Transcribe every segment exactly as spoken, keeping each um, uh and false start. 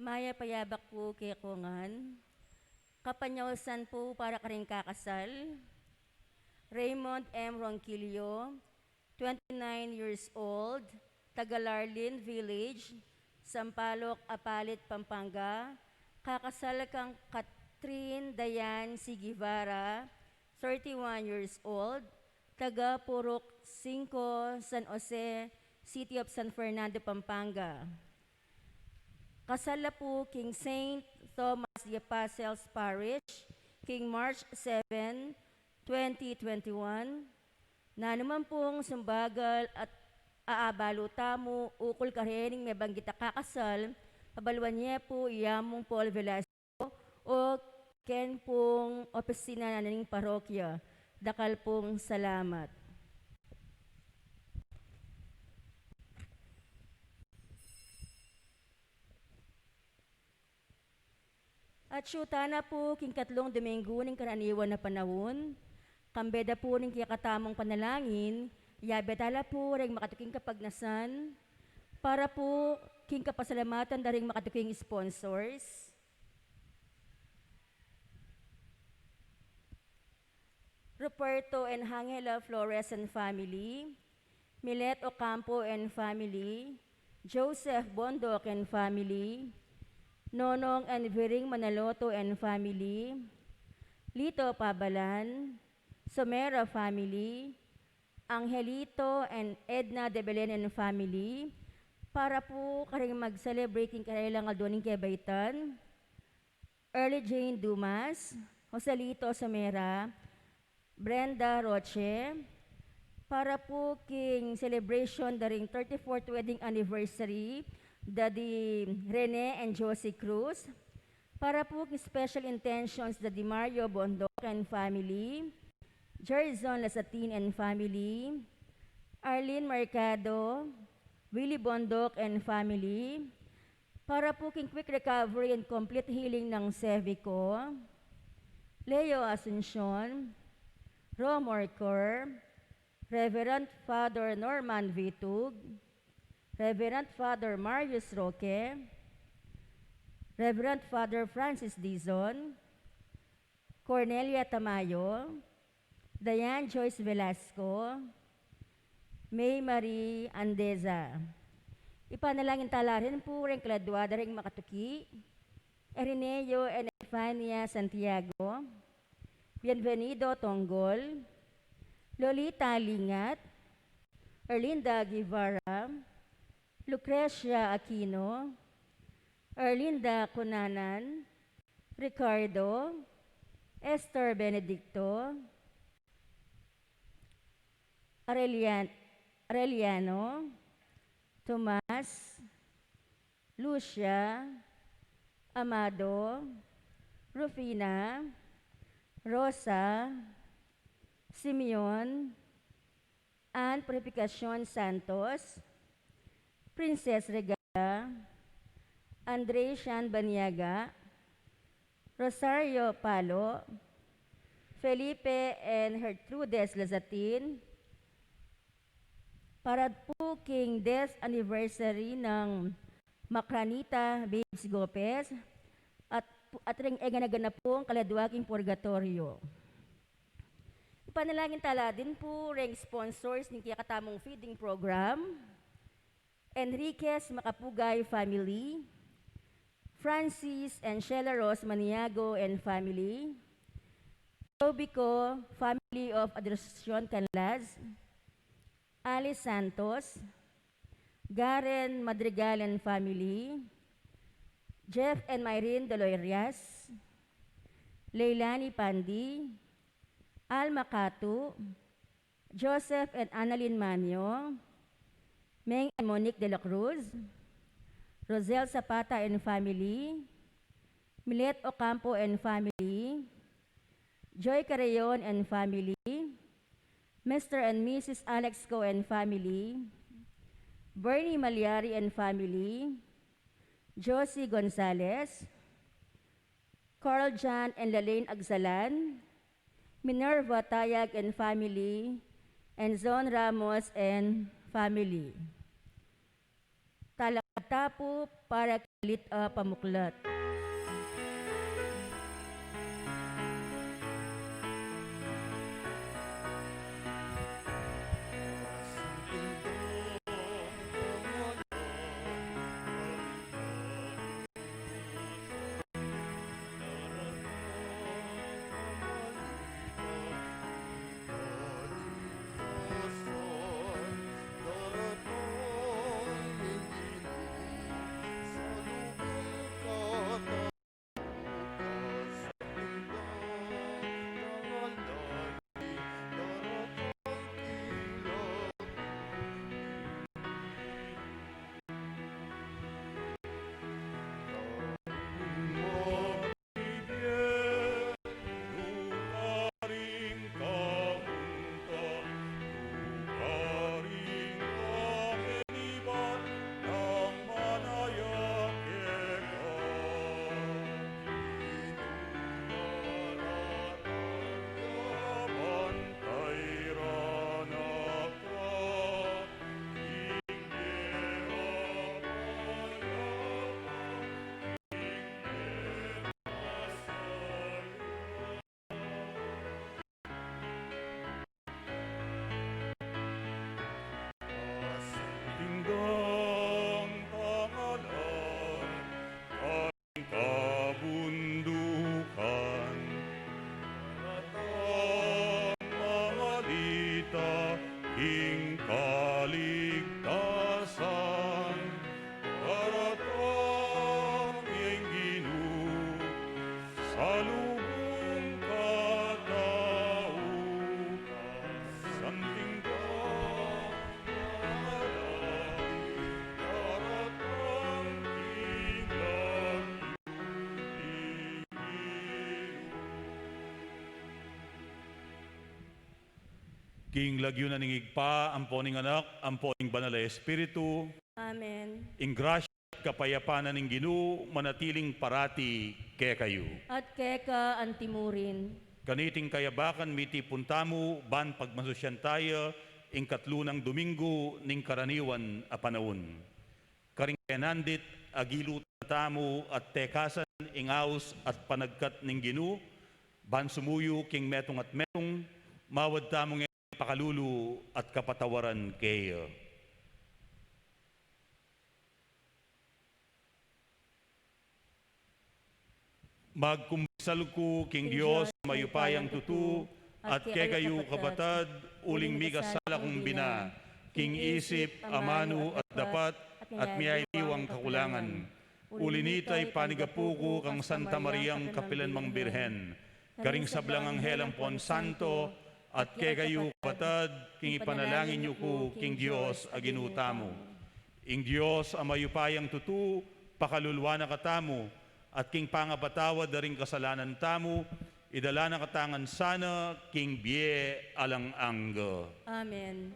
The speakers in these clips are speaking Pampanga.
Mayap a yabak pu kekongan. Kapanyausan pu para karing kakasal. Raymond M. Ronquillo, twenty-nine years old, taga Larlin Village, Sampaloc, Apalit, Pampanga, kakasal kang Catherine Dayan C. Guevara, thirty-one years old, taga Purok Singko, San Jose, City of San Fernando, Pampanga. Kasal la pu king Saint Thomas the Apostle's Parish, king March seven, twenty twenty-one. Nanu man pung sumbagal at aabalu tamu ukul karening mebanggit a kakasal, pabaluan ye pu i Among Paul Velasco o ken pung opisina na ning parokya. Dakal pung salamat. Atyu tana pu king katlung Dominggu ning karaniwan a panaun, kambe da pu ning kekatamung panalangin, yabe tala pu reng makatuking kapagnasan, para pu king kapasalamatan da ring makatuking sponsors. Ruperto and Angela Flores and family, Milet Ocampo and family, Joseph Bondoc and family, Nonong and Viring Manaloto and family, Lito Pabalan, Somera family, Angelito and Edna de Belen and family, para pu karing mag-celebrate king karelang aldo ning kebaitan, Early Jane Dumas, Joselito Somera, Brenda Roche, para pu king celebration da ring thirty-fourth wedding anniversary da di Rene and Josie Cruz, para pu king special intentions da di Mario Bondoc and family, Jerison Lasatin and family, Arlene Mercado, Willy Bondoc and family, para pu king quick recovery and complete healing nang Sevico, Leo Asuncion, Romor Cor, Reverend Father Norman Vitug, Reverend Father Marius Roque, Reverend Father Francis Dizon, Cornelia Tamayo, Diane Joyce Velasco, May Marie Andeza. Ipanalangin tala rin pu reng kaladua da ring makatuki, Erineo and Efania Santiago, Bienvenido Tonggol, Lolita Lingat, Erlinda Guevara, Lucrecia Aquino, Erlinda Cunanan, Ricardo, Esther Benedicto, Arelian-, Areliano, Tomas, Lucia, Amado, Rufina, Rosa, Simeon, Ann Purificacion Santos, Princess Regala, Andre Sean Baniaga, Rosario Palo, Felipe and Gertrudes Lazatin, para pu king death anniversary nang Macranita Babes Gopez, at, at ring e gana-gana pung kaladua king purgatoryo. Ipanalangin tala din pu reng sponsors ning kekatamung feeding program, Enriquez Macapugay family, Francis and Sheila Rose Maniago and family, Tobico family of Adoracion Canlas, Alice Santos, Garen Madrigal and family, Jeff and Myrin Dolorias, Leilani Pandi, Alma Catu, Joseph and Annalyn Manio, Meng and Monique de la Cruz, Rosel Zapata and family, Milet Ocampo and family, Joy Carreon and family, Mister and Missus Alex Co and family, Bernie Malyari and family, Josie Gonzalez, Carl John and Lalaine Agsalan, Minerva Tayag and family, and Zon Ramos and family. Talakad ta pu para malit a pamuklat. Tinggang pangalan kabundukan, mangalita king kaligtasan, daratang ing Ginu, salubung katauhan, santing ka, daratang king lagyu. King lagyu na ning Ibpa, ampo ning Anak, ampo ning Banal a Espiritu. Amen. Ing grasya at kapayapan na ning Ginu manatiling parati kekayu. At keka anti murin. Kaniting kayabakan mitipun tamu ban pagmasusyan taya ing katlu nang Duminggu ning karaniwan a panaun. Karing penandit, agilu tamu at tekasan ing aus at panagkat ning Ginu, ban sumuyu king metung at metung, mawad tamu nge pakalulu at kapatawaran keya. Magkumbisal ku king Dios a mayupayang tutu, at kekayu kapatad, uling mikasala kung bina, king isip, amanu, at dapat, at miyaliwang kakulangan. Uli nita ipanigapu ku kang Santa Mariang kapilan mang Birhen, karing sablang anghel ampon santo, at kekayu kapatad, king ipanalangin yu ku king Dios a Ginu tamu. Ing Dios a mayupayang tutu, pakaluluan na katamu, at king pangapatawad da ring kasalanan tamu, idala na katamu ngan sana king bie alang angga. Amen.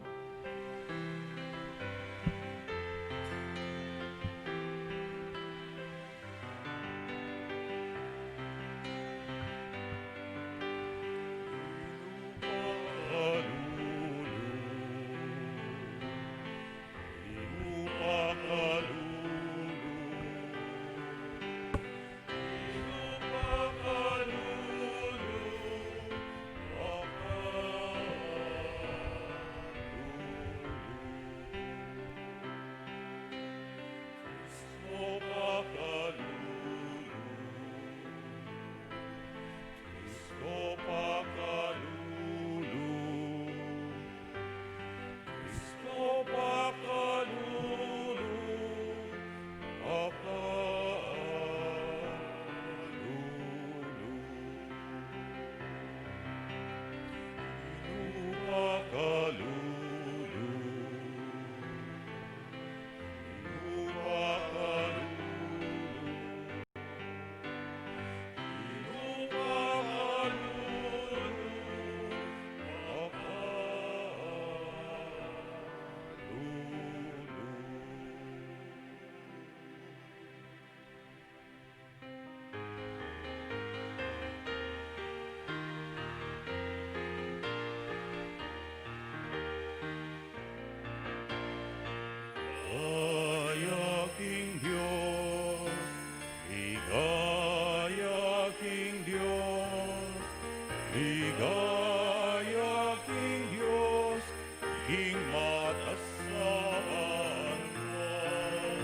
At asawan ko,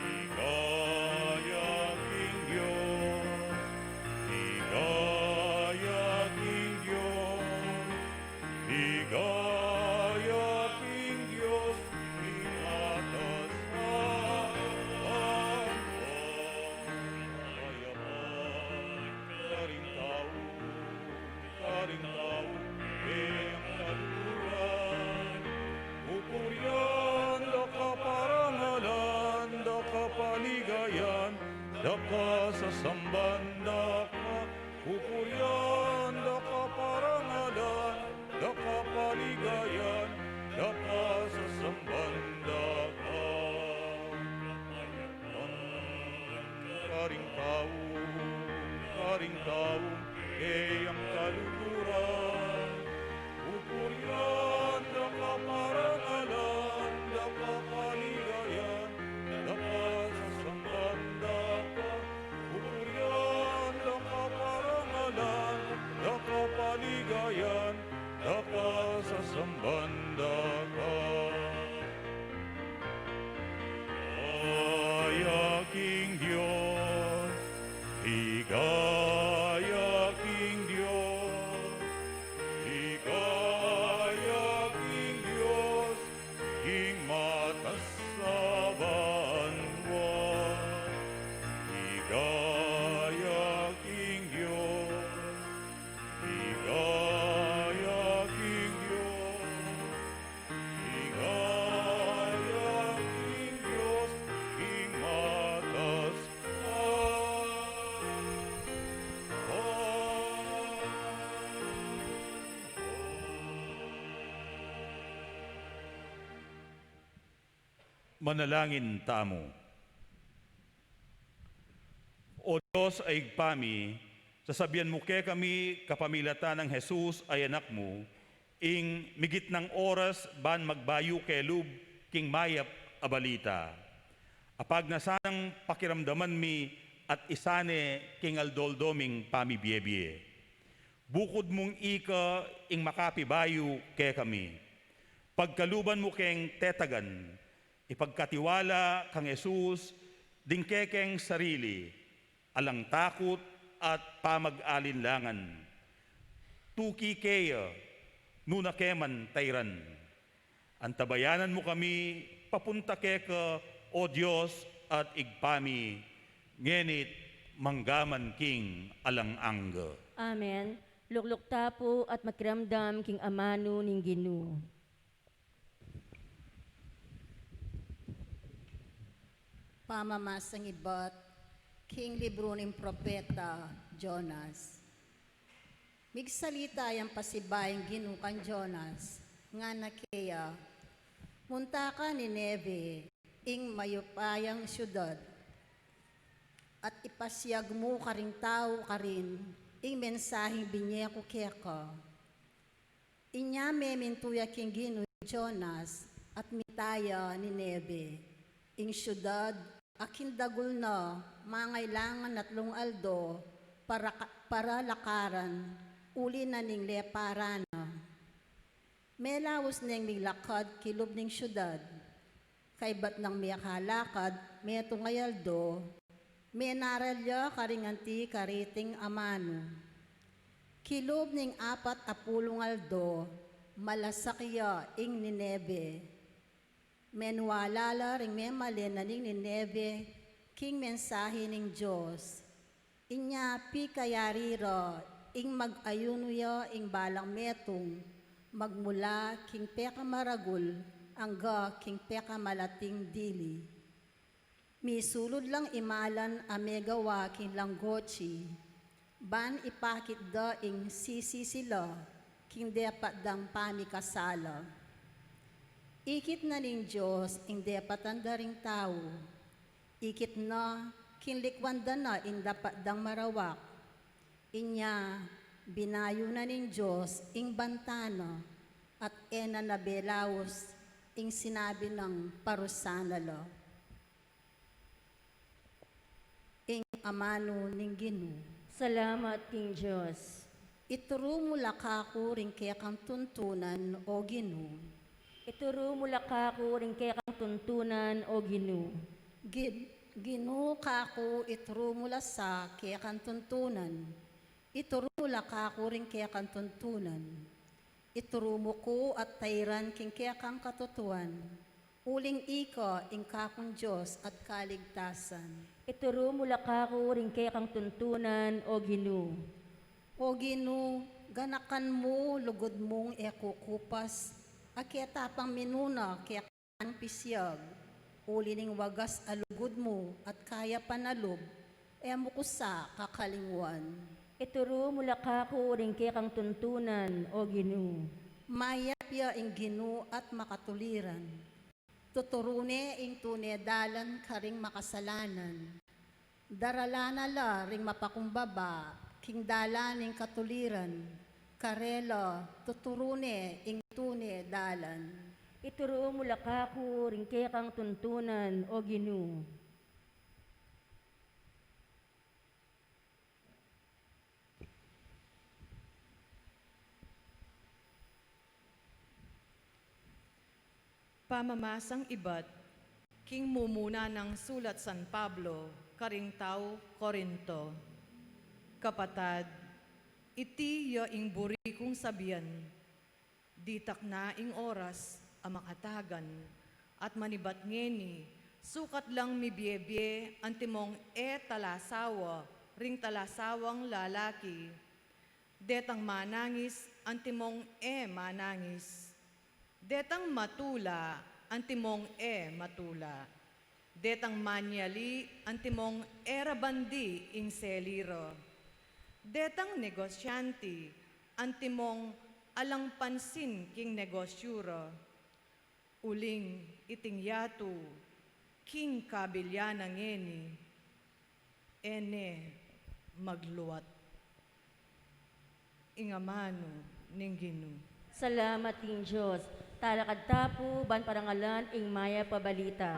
ligaya king Dios, ligaya king Dios, ligaya king Dios, king atasawan ko. Kayapan karing tau, karing tau, keyang kaluguran, pupurian da ka, parangalan da ka, paligayan da ka, sasamban da ka, pupurian da ka, parangalan da ka, paligayan da ka, sasamban da ka. Karing tau, karing tau, keyang kaluguran, pupurian da ka, parangalan da ka, paligayan da ka, sasamban da ka, pupurian da ka, parangalan da ka, paligayan da ka, sasamban da ka. Ligaya king Dios, ligaya king Dios, ligaya king Dios, king matasabanwa. Ligaya king Dios, ligaya king Dios, ligaya king Dios, king matasabanwa. Manalangin tamu. O Dios a Ibpa mi, sasabian mu kekami kapamilatan nang Jesus a Anak mu, ing migitnang oras ban magbayu ke lub king mayap a balita. Apagnasan nang pakiramdaman mi at isane king aldo-aldo ming pamibiebie. Bukud mung ika ing makapibayu kekami. Pagkaluban mu keng tetagan, ipagkatiwala kang Jesus ding kekeng sarili, alang takut at pamag-alinlangan. Tuki keya, nuna ke man tairan. Antabayanan mu kami papunta keka, O Dios at Ibpa mi, ngeni't manggaman king alang angga. Amen. Lukluk ta pu at makiramdam king amanu ning Ginu. Pamamasang ibat king libru ning propeta Jonas. Migsalita yang pasibayu ing Ginu kang Jonas, ngana keya, munta ka Nineve, ing mayupayang siudad, at ipasiag mu karing tau karin ing mensaheng binye ku keka. Inya memintu ya king Ginu i Jonas at minta ya Nineve, ing siudad a king dagul na mangailangan atlung aldo para ka-, para lakaran uli na ning lepara na. Melaus neng miglakad kilub ning siudad. Kaybat nang mekalakad metung a aldo, menaral ya karing anti kariting amanu. Kilub ning apat a pulung aldo, malasak ya ing Nineve. Menwala la ring memalen na ning Nineve king mensahe ning Dios. Inya pikayari ra ing mag-ayunu ya ing balang metung, magmula king pekamaragul angga king pekamalating dili. Misulud lang imalan a megawa king langgotsi, ban ipakit da ing sisisi la king depat dang pamikasala. Ikit na ning Dios ing depatan da ring tau. Ikit na, kinlikwan da na ing dapat dang marawak. Inya, binayu na ning Dios ing banta na, at e na na belaus ing sinabi nang parusan na la. Ing amanu ning Ginu. Salamat king Dios. Ituru mu la kaku ring kekang tuntunan, O Ginu. Ituru mu la kaku ring kekang tuntunan, O Ginu. Gin-, Ginu, kaku ituru mu la sa kekang tuntunan. Ituru mu la kaku ring kekang tuntunan. Ituru mu ku at tairan king kekang katutuan, uling ika ing kakung Dios at kaligtasan. Ituru mu la kaku ring kekang tuntunan, O Ginu. O Ginu, ganakan mu lugud mung e kukupas, a keta pang minuna kekang pisiag, uli ning wagas a lugud mu at kayapan a lub, e mu ku sa kakalingwan. Ituru mu la kaku ring kekang tuntunan, O Ginu. Mayap ya ing Ginu at makatuliran. Tuturu ne ing tune dalan karing makasalanan. Daralan na la ring mapakumbaba king dalan ning katuliran. Karela tuturu ne ing tune dalan. Ituru mu la kaku ring kekang tuntunan, O Ginu. Pamamasang ibat king mumuna nang sulat San Pablo karing tau Corinto. Kapatad, iti ya ing buri kung sabian, ditak na ing oras a makatagan, at manibat ngeni, sukat lang mibie-bie antimong e talasawa ring talasawang lalaki, detang manangis antimong e manangis, detang matula antimong e matula, detang manyali antimong e ra bandi ing seli ra, detang negosyante antimong alang pansin king negosyu ra. Uling iting yatu king kabilyan na ngeni, e ne magluat. Ing amanu ning Ginu. Salamat king Dios. Talakad ta pu ban parangalan ing mayap a balita.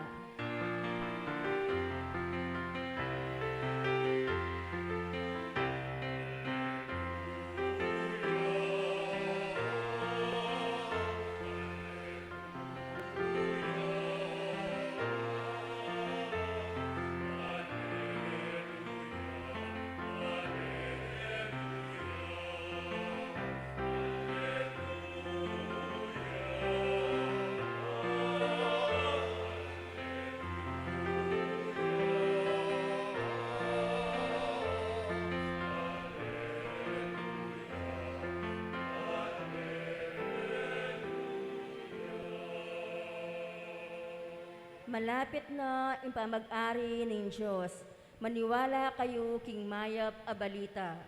Malapit na ing pamag-ari ning Dios. Maniwala kayu king mayap a balita.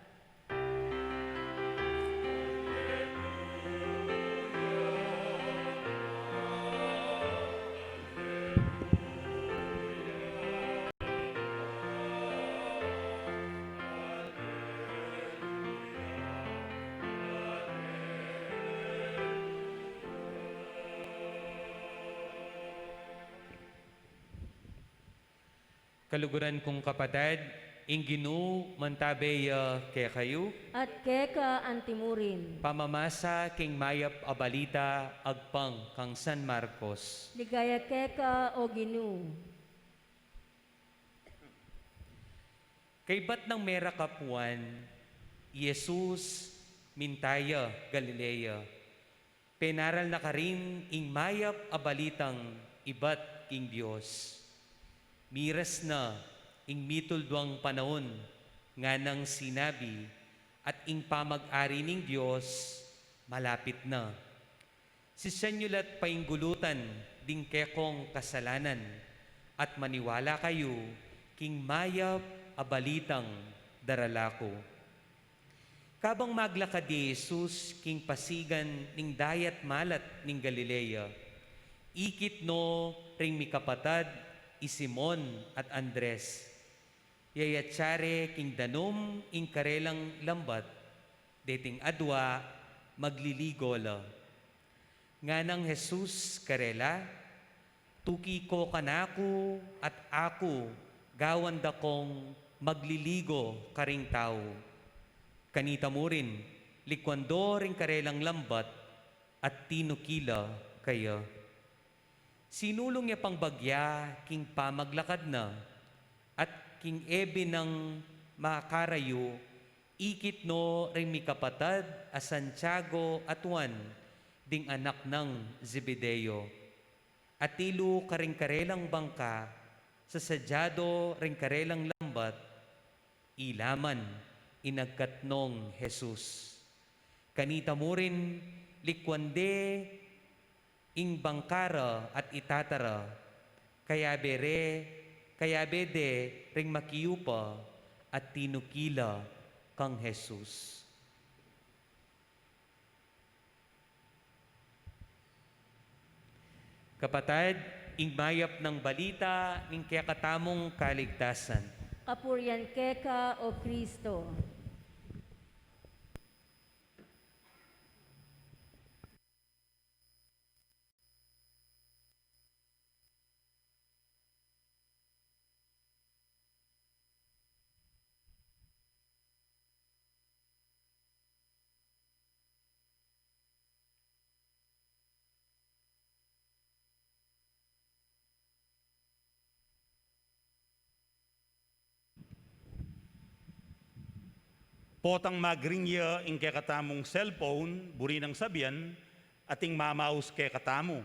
Kaluguran kung kapatad, ing Ginu mantabe ya kekayu. At keka antimurin. Pamamasa king mayap a balita agpang kang San Marcos. Ligaya keka, O Ginu. Kaybat nang merakap Juan, i Jesus minta ya Galilea. Penaral na karin ing mayap a balitang ibat king Dios. Miras na ing mitulduang panaun, nganang sinabi, at ing pamag-ari ning Dios malapit na. Sisian yu la't painggulutan ding kekong kasalanan, at maniwala kayu king mayap a balitang darala ku. Kabang maglakad i Jesus king pasigan ning dayat malat ning Galilea, ikit no ring mikapatad i Simon at Andres. Yayatsa re king danum ing karelang lambat, deting adua magliligo la. Nganang Jesus karela, tuki ko kanaku at aku gawan da kong magliligo karing tau. Kanita murin, likuan do ring karelang lambat at tinuki la kaya. Sinulung ya pang bagya king pamaglakad na, at king ebe nang makarayu, ikit no ring mikapatad a Santiago at Juan, ding anak nang Zebedeo. Atilu karing karelang bangka, sasadyado ring karelang lambat, ila man inagkat nong Jesus. Kanita mu rin, likuan de ing bangka ra at itata ra, kayabe re, kayabe de ring makiyupa at tinukila kang Jesus. Kapatad, ing mayap nang balita ning kekatamung kaligtasan. Kapurian keka, O Kristo. Potang mag-ring ya ing kekatamung cellphone, buri nang sabian, atin mamaus kekatamu.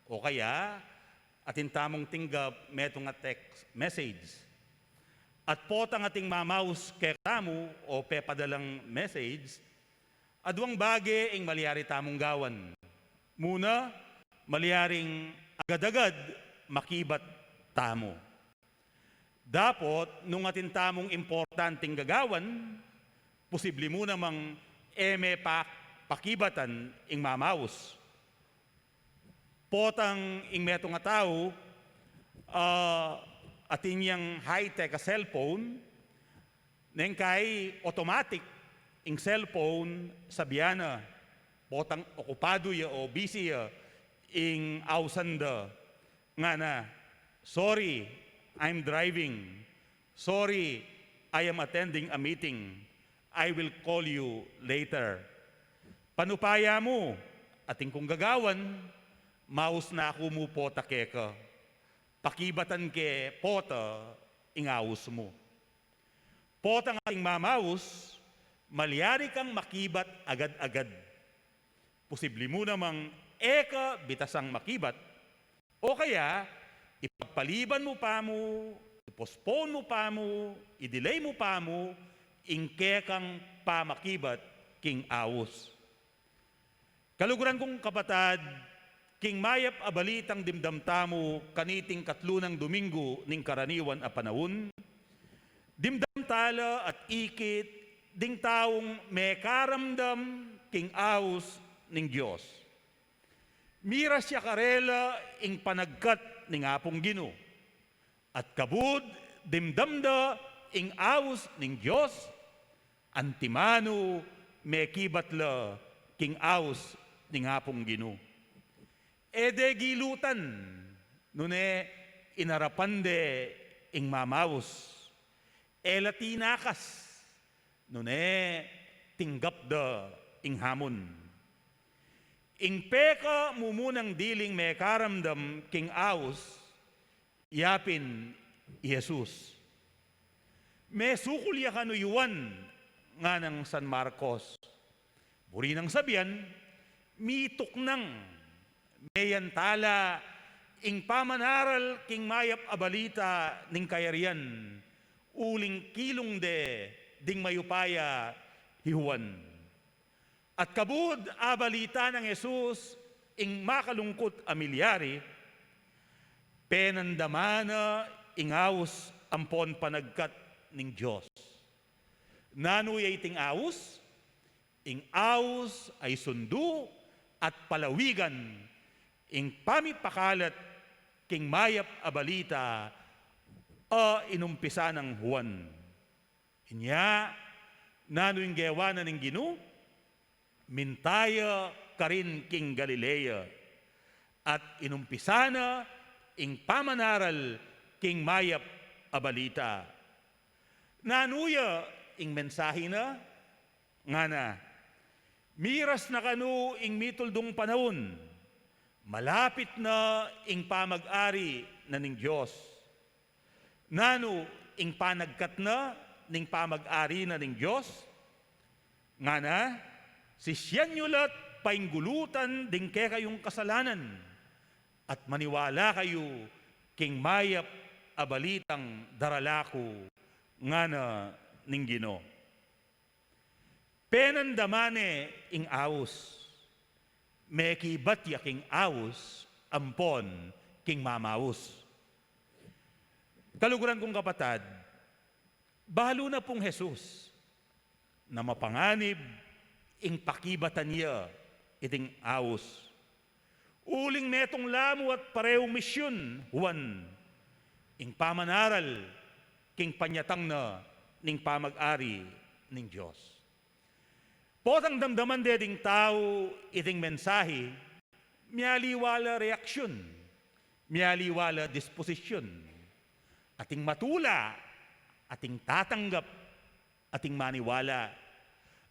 O kaya, atin tamung tinggap metung a text message. At potang atin mamaus kekatamu o pepadalang message, aduang bage ing malyari tamung gawan. Muna, malyaring agad-agad makibat tamu. Dapot, nung atin tamung importanting gagawan, posible mu namang e me pa pakibatan ing mamaus. Potang ing metung a tau, ah, atin yang high-tech a cellphone, neng kai automatic ing cellphone, sabian na, potang okupadu ya o busy ya ing ausan da, ngana, "Sorry, I'm driving. Sorry, I am attending a meeting. I will call you later." Panupaya mu, atin kung gagawan, maus na ku mu pota keka. Pakibatan ke pota ing aus mu. Potang atin mamaus, malyari kang makibat agad-agad. Posible mu namang e ka bitasang makibat, o kaya ipagpaliban mu pa mu, i-postpone mu pa mu, i-delay mu pa mu ing kekang pamakibat king aus. Kaluguran kung kapatad, king mayap a balitang dimdam tamu kaniting katlu nang Domingo ning karaniwan a panaun, dimdam tala at ikit ding taung mekaramdam king aus ning Dios. Miras ya karela ing panagkat ning Apung Ginu. At kabud dimdam da ing aus ning Dios, antimanu mekibat la king aus ning Apung Ginu. E de gilutan, nune inarapan de ing mamaus. E la tinakas, nune tinggap da ing hamun. Ing pekamumunang diling mekaramdam king aus, yapin i Jesus. Mesukul ya kanu i Juan, nganang San Marcos. Buri nang sabian, mituknang, meyantala ing pamanaral king mayap a balita ning kayarian, uling kilung de ding mayupaya i Juan. At kabud abalita nang Jesus ing makalungkut a milyari, penandaman na ing aus ampon panagkat ning Dios. Nanu ya iting aus? Ing aus a isundu at palawigan ing pamipakalat king mayap a balita a inumpisa nang Juan. Inya, nanu ing gewa na ning Ginu? Minta ya karin king Galilea, at inumpisa na ing pamanaral king mayap a balita. Nanu ya ing mensahe na? Ngana, miras na kanu ing mituldung panaun, Malapit na ing pamag-ari na ning Dios. Nanu ing panagkat na ning pamag-ari na ning Dios? Ngana, sisian yu la't painggulutan ding kekayung kasalanan, at maniwala kayu king mayap a balitang darala ku, ngana ning Ginu. Penandaman ne ing aus. Mekibat ya king aus ampon king mamaus. Kaluguran kung kapatad, balu na pung Jesus na mapanganib ing pakibatan ya iting aus. Uling metung la mu at pareung misyun, Juan, ing pamanaral king panyatang na ning pamag-ari ning Dios. Potang damdaman de ding tau iting mensahe, mialiwa la reaksyun, mialiwa la disposisyun. Ating matula, ating tatanggap, ating maniwala.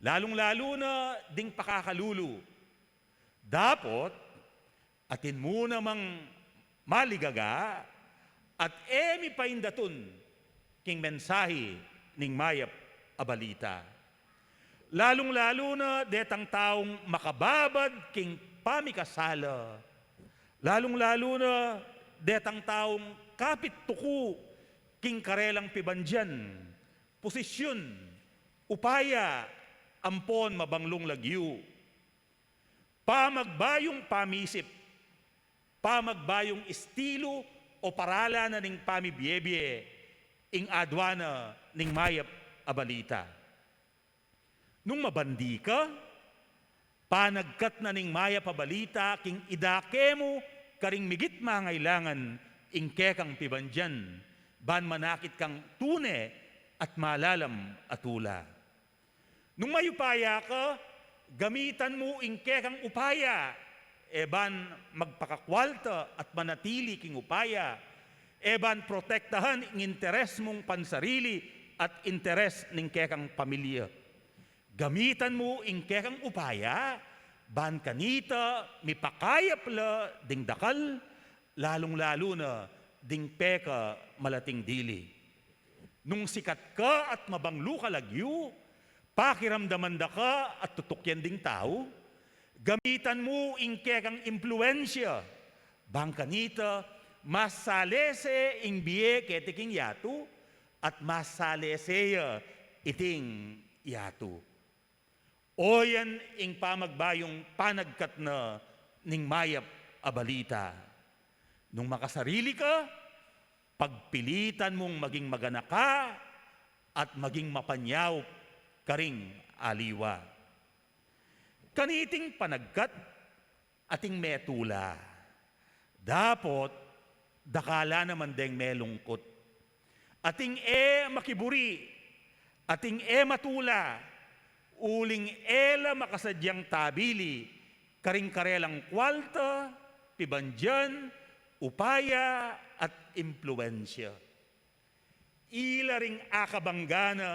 Lalung-lalu na ding pakakalulu. Dapot, atin mu namang maligaga at e mi paindatun king mensahe ning mayap a balita. Lalung-lalu na detang taung makababad king pamikasala. Lalung-lalu na detang taung kapit tuku king karelang pibandian, posisyun, upaya, ampon mabanglung lagyu. Pamagbayung pamisip, pamagbayung estilu o paralan na ning pamibie-bie ing adwa na ning mayap a balita. Nung mabandi ka, panagkat na ning mayap a balita king idake mu karing migit mangailangan ing kekang pibandian, ban manakit kang tune at malalam a tula. Nung mayupaya ka, gamitan mu ing kekang upaya, e ban magpakakwalta at manatili king upaya, e ban protektahan ing interes mung pansarili at interes ning kekang pamilya. Gamitan mu ing kekang upaya, ban kanita mipakayap la ding dakal, lalung-lalu na ding peka malating dili. Nung sikat ka at mabanglu ka lagyu, pakiramdaman da ka at tutukyan ding tau, gamitan mu ing kekang impluensya, bang kanita masalese ing bie keti king yatu, at masalese ya iting yatu. O yan ing pamagbayung panagkat na ning mayap a balita. Nung makasarili ka, pagpilitan mung maging maganaka at maging mapanyaup karing aliwa. Kaniting panagkat, ating metula. Dapot, dakal la naman deng melungkut. Ating e makiburi, ating e matula, uling e la makasadyang tabili karing karelang kwalta, pibandian, upaya, at impluensya. Ila ring akabangga na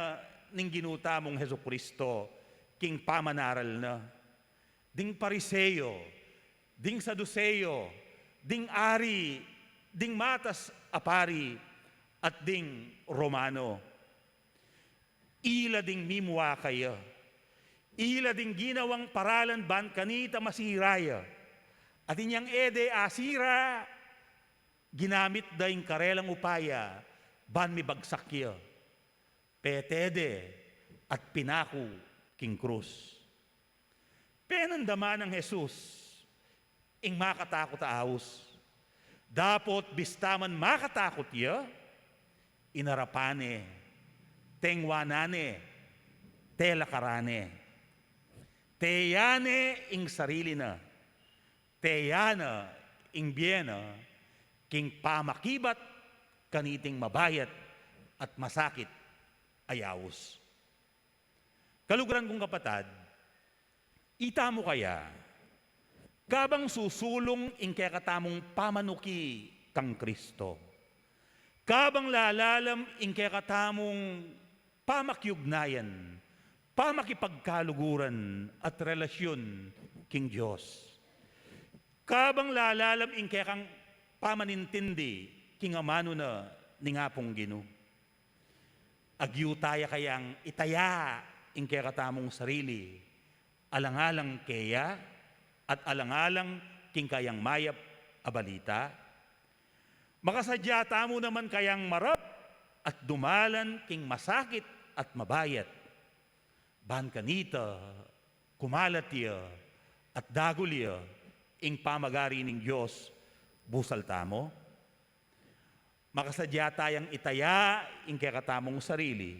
ning Ginu tamung Jesucristo king pamanaral na. Ding Pariseo, ding Saduseo, ding ari, ding matas a pari, at ding Romano. Ila ding mimua kaya. Ila ding ginawang paralan ban kanita masira ya. Atin yang e de asira, ginamit da ing karelang upaya ban mibagsak ya. Pete de at pinaku king krus. Penandaman nang Jesus ing makatakut a aus. Dapot bista man makatakut ya, inarapan ne, tengwanan ne, telakaran ne. Teya ne ing sarili na, teya na ing bie na, king pamakibat kaniting mabayat at masakit a yaus. Kaluguran kung kapatad, itamu kaya, kabang susulung ing kekatamung pamanuki kang Kristo, kabang lalalam ing kekatamung pamakiugnayan, pamakipagkaluguran at relasyun king Dios, Kabang lalalam ing kekang pamanintindi king amanu na ning Apung Ginu, agyu taya kayang itaya ing kekatamung sarili alang-alang keya at alang-alang king kayang mayap a balita? Makasadya tamu naman kayang marap at dumalan king masakit at mabayat, ban kanita kumalat ya at dagul ya ing pamagari ning Dios busal tamu? Makasadya tayang itaya ing kekatamung sarili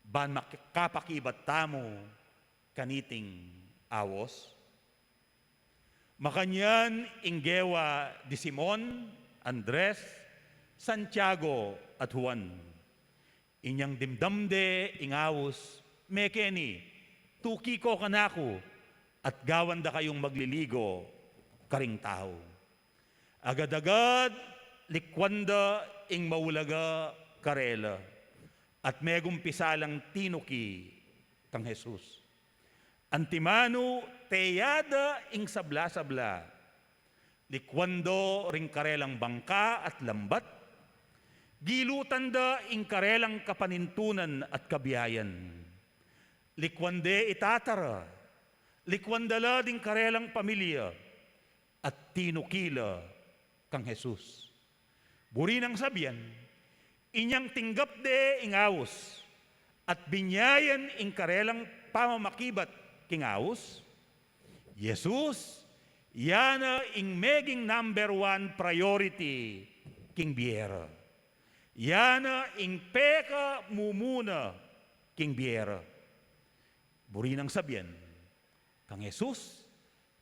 ban makapakibat tamu kaniting awos? Makanyan ing gewa di Simon, Andres, Santiago, at Juan. Inyang dimdam de ing awos, mekeni, tuki ko kanaku, at gawan da kayung magliligo karing tau. Agad-agad likwan da ing maulaga karela, at megumpisa lang tinuki kang Jesus. Antimanu, teya da ing sabla-sabla. Likwan da ring karelang bangka at lambat. Gilutan da ing karelang kapanintunan at kabiayan. Likwan de i tata ra. Likwan da la ding karelang pamilya. At tinuki la kang Jesus. Buri nang sabian, inyang tinggap de ing awos at binyayan ing karelang pamamakibat king awos, Jesus, ya na ing meging number one priority king bie ra. Ya na ing pekamumuna king bie ra. Buri nang sabian, kang Jesus,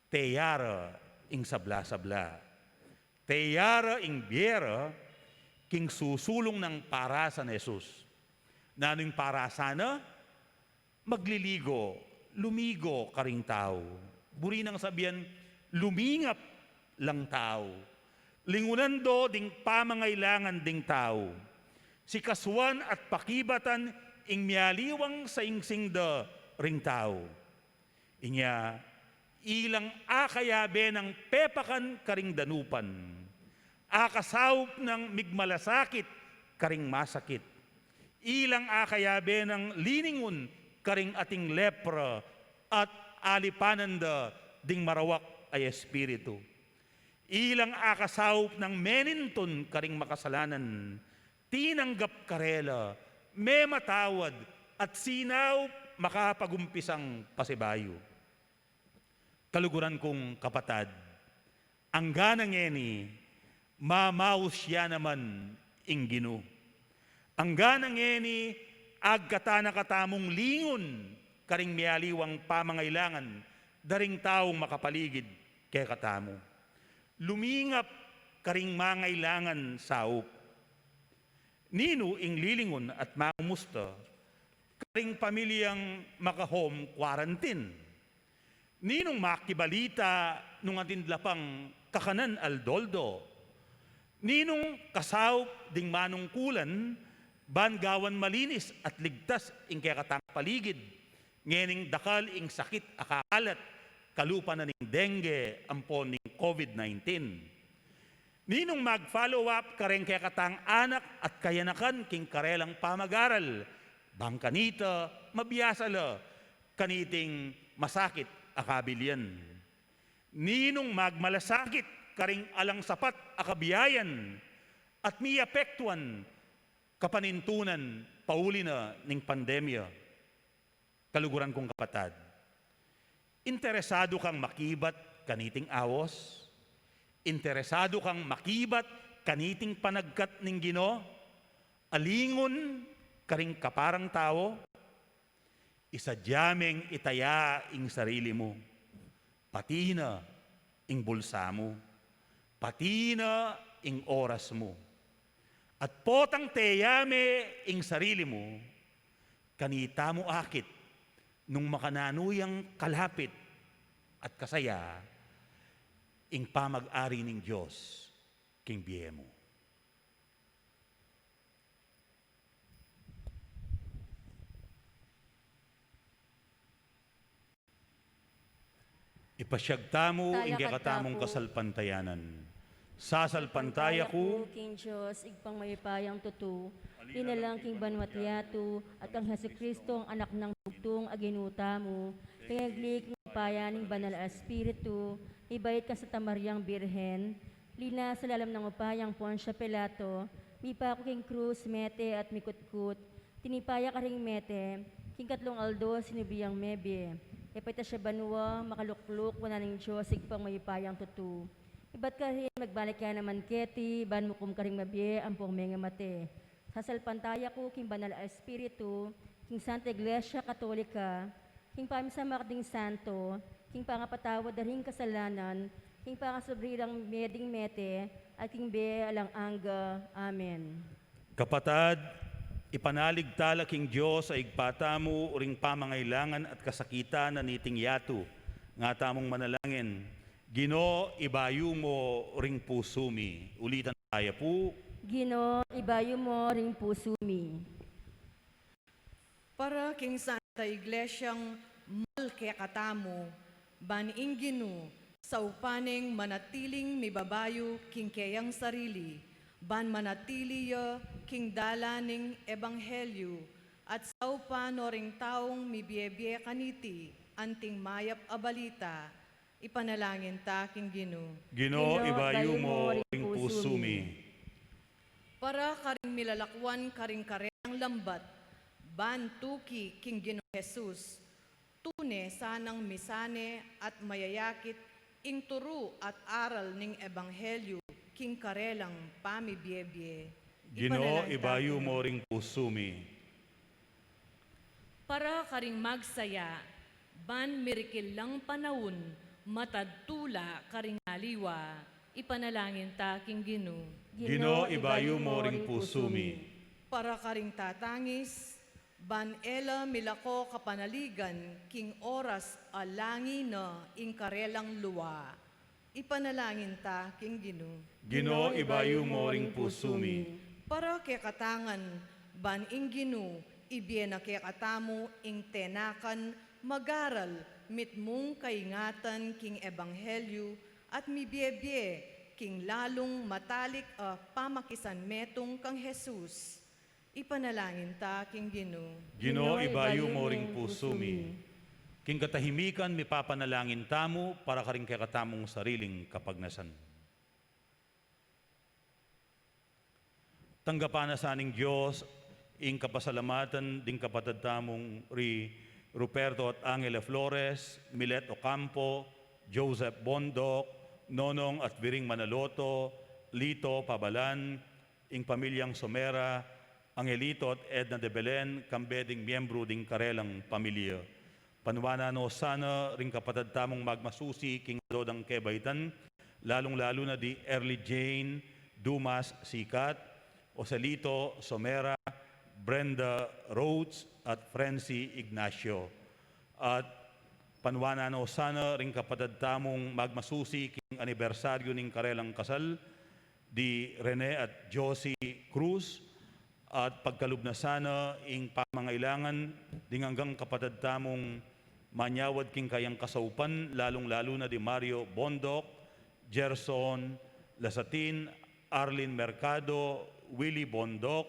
teya ra ing sabla-sabla. Teya ra ing bie ra king susulung nang parasan Jesus. Nanu ing parasan na? Magliligo, lumigo karing tau. Buri nang sabian, lumingap lang tau. Lingunan do ding pamangailangan ding tau. Sikasuan at pakibatan ing mialiwang saingsing da ring tau. Inya, ilang akayabe nang pepakan karing danupan, akasaup nang migmalasakit karing masakit, ilang akayabe nang liningun karing ating lepra at alipanan da ding marawak a espiritu. Ilang akasaup nang menintun karing makasalanan, tinanggap karela, mematawad, at sinaup makapagumpisang pasibayu. Kaluguran kung kapatad, angga na ngeni, mamaus ya naman ing Ginu. Angga na ngeni, agkatan na katamung lingun karing mialiwang pamangailangan da ring taung makapaligid kekatamu. Lumingap karing mangailangan saup. Ninu ing lilingun at mangumusta karing pamilyang maka-home quarantine? Ninung makibalita nung atin la pang kakanan aldo-aldo? Ninung kasaup ding manungkulan ban gawan malinis at ligtas ing kekatang paligid ngening dakal ing sakit a kakalat kalupa na ning dengue ampon ning COVID nineteen? Ninung mag-follow up kareng kekatang anak at kayanakan king karelang pamag-aral, bang kanita mabiasa la kaniting masakit a kabilian? Ninung magmalasakit karing alang sapat a kabiayan at miapektuan kapanintunan pauli na ning pandemya? Kaluguran kung kapatad, interesadu kang makibat kaniting awos? Interesadu kang makibat kaniting panagkat ning Ginu a lingun karing kaparang tau? Isadya meng itaya ing sarili mu, pati na ing bulsa mu, pati na ing oras mu. At potang teya me ing sarili mu, kanita mu akit nung makananu yang kalapit at kasaya ing pamag-ari ning Dios king bie mu. Ipasiag tamu ing kekatamung kasalpantayanan. Sasalpantaya ku king Dios, Ibpang mayupayang tutu, linalang king banua't yatu, at kang Jesucristo, ang Anak nang bugtung a Ginu tamu, pengagli king upaya ning Banal a Espiritu, mibait kang Santa Mariang Birhen, linasa lalam nang upayang Poncio Pilato, mipaku king krus, mete at mikutkut, tinipa ya karing mete, king katlung aldo sinubi yang mebie. Ipaitas ya banua, makalukluk wanan ning Dios, Ibpang mayupayang tutu. Ibat karin, magbalik ya naman keti, ban mukum karing mabie ampong mengamate. Sasalpantaya ku king Banal a Espiritu, king Santa Iglesia Katolika, king pamisamak ding santo, king pangapatawad da ring kasalanan, king pangasubli rang mie ding mete, at king bie alang angga. Amen. Kapatad, ipanalig tala king Dios a Ibpa tamu ring pamangailangan at kasakitan na niting yatu. Nga tamung manalangin, Ginu, ibayu mu ring pusu mi. Ulitan taya pu. Ginu, ibayu mu ring pusu mi. Para king Santa Iglesiang mal kekatamu, ban ing Ginu, saupan neng manatiling mibabayu king keyang sarili, ban manatili ya king dalan ning ebanghelyu, at saupan no ring taung mibie-bie kaniti anting mayap a balita. Ipanalangin ta king Ginu. Ginu, ibayu mu ring pusu mi. Para karing milalakwan karing karelang lambat, ban tuki king Ginu Jesus, tune sanang misane at mayayakit ing turu at aral ning ebanghelyu king karelang pamibie-bie. Ginu, ibayu mu ring pusu mi. Para karing magsaya, ban mirikil lang panaun, matad tula karing aliwa, ipanalangin ta king Ginu. Ginu, ibayu mu ring pusu mi. Para karing tatangis, ban e la milako kapanaligan king oras a langi na ing karelang lua. Ipanalangin ta king Ginu. Ginu, ibayu mu ring pusu mi. Para kekatang ngan, ban ing Ginu, ibie na kekatamu ing tenakan, magaral, mitmung kaingatan king ebanghelyu, at mibie-bie king lalung matalik a pamakisanmetung kang Jesus. Ipanalangin ta king Ginu. Ginu, ibayu mu ring pusu mi. King katahimikan mipapanalangin tamu para karing kekatamung sariling kapagnasan. Tanggapan na sa ning Dios ing kapasalamatan ding kapatad tamung ri Ruperto at Angela Flores, Milet Ocampo, Joseph Bondoc, Nonong at Viring Manaloto, Lito Pabalan, ing pamilyang Somera, Angelito at Edna de Belen, kambe ding miyembru ding karelang pamilya. Panuanan no sana ring kapatad tamung magmasusi king adodang kebaitan, lalung-lalu na di Erly Jane Dumas Sikat, Joselito Somera, Brenda Rhodes, at Frenzy Ignacio. At panuanan no sana ring kapatad tamung magmasusi king anibersaryu ning karelang kasal, di Rene at Josie Cruz, at pagkalub na sana ing pamangailangan ding anggang kapatad tamung manyawad king kayang kasaupan, lalung-lalu na di Mario Bondoc, Gerson Lasatin, Arlene Mercado, Willie Bondoc,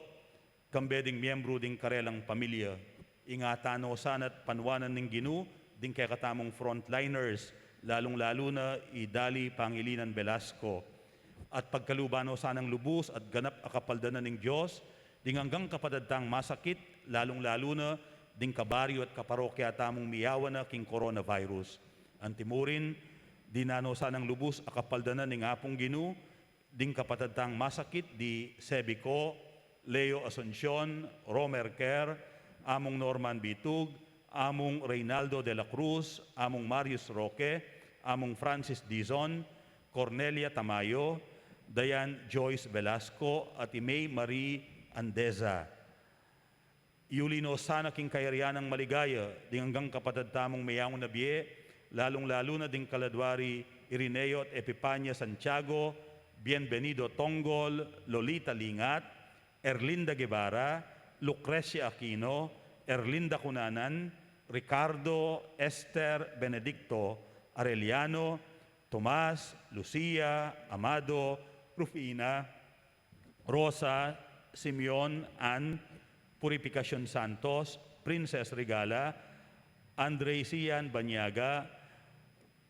kambe ding miyembru ding karelang pamilya. Ingatan no sana't panuanan ning Ginu ding kekatamung frontliners, lalung-lalu na i Dali Pangilinan Velasco. At pagkaluban no sanang lubus at ganap a kapaldanan ning Dios ding anggang kapatad tang masakit, lalung-lalu na ding kabaryu at kaparokya tamung miyawan na king coronavirus. Antimurin, dinan no sanang lubus a kapaldanan ning Apung Ginu ding kapatad tang masakit, di Sebico, Leo Asuncion, Romer Kerr, Among Norman Bitug, Among Reynaldo de la Cruz, Among Marius Roque, Among Francis Dizon, Cornelia Tamayo, Diane Joyce Velasco, at i May Marie Andeza. Iuli no sana king kayarian nang maligaya ding anggang kapatad tamung meyaun na bie, lalung-lalu na ding kaladwa ri Irineo at Epipania Santiago, Bienvenido Tonggol, Lolita Lingat, Erlinda Guevara, Lucrecia Aquino, Erlinda Cunanan, Ricardo, Esther, Benedicto, Arellano, Tomas, Lucia, Amado, Rufina, Rosa, Simeon, Ann, Purificacion Santos, Princess Regala, Andre Sian Banyaga,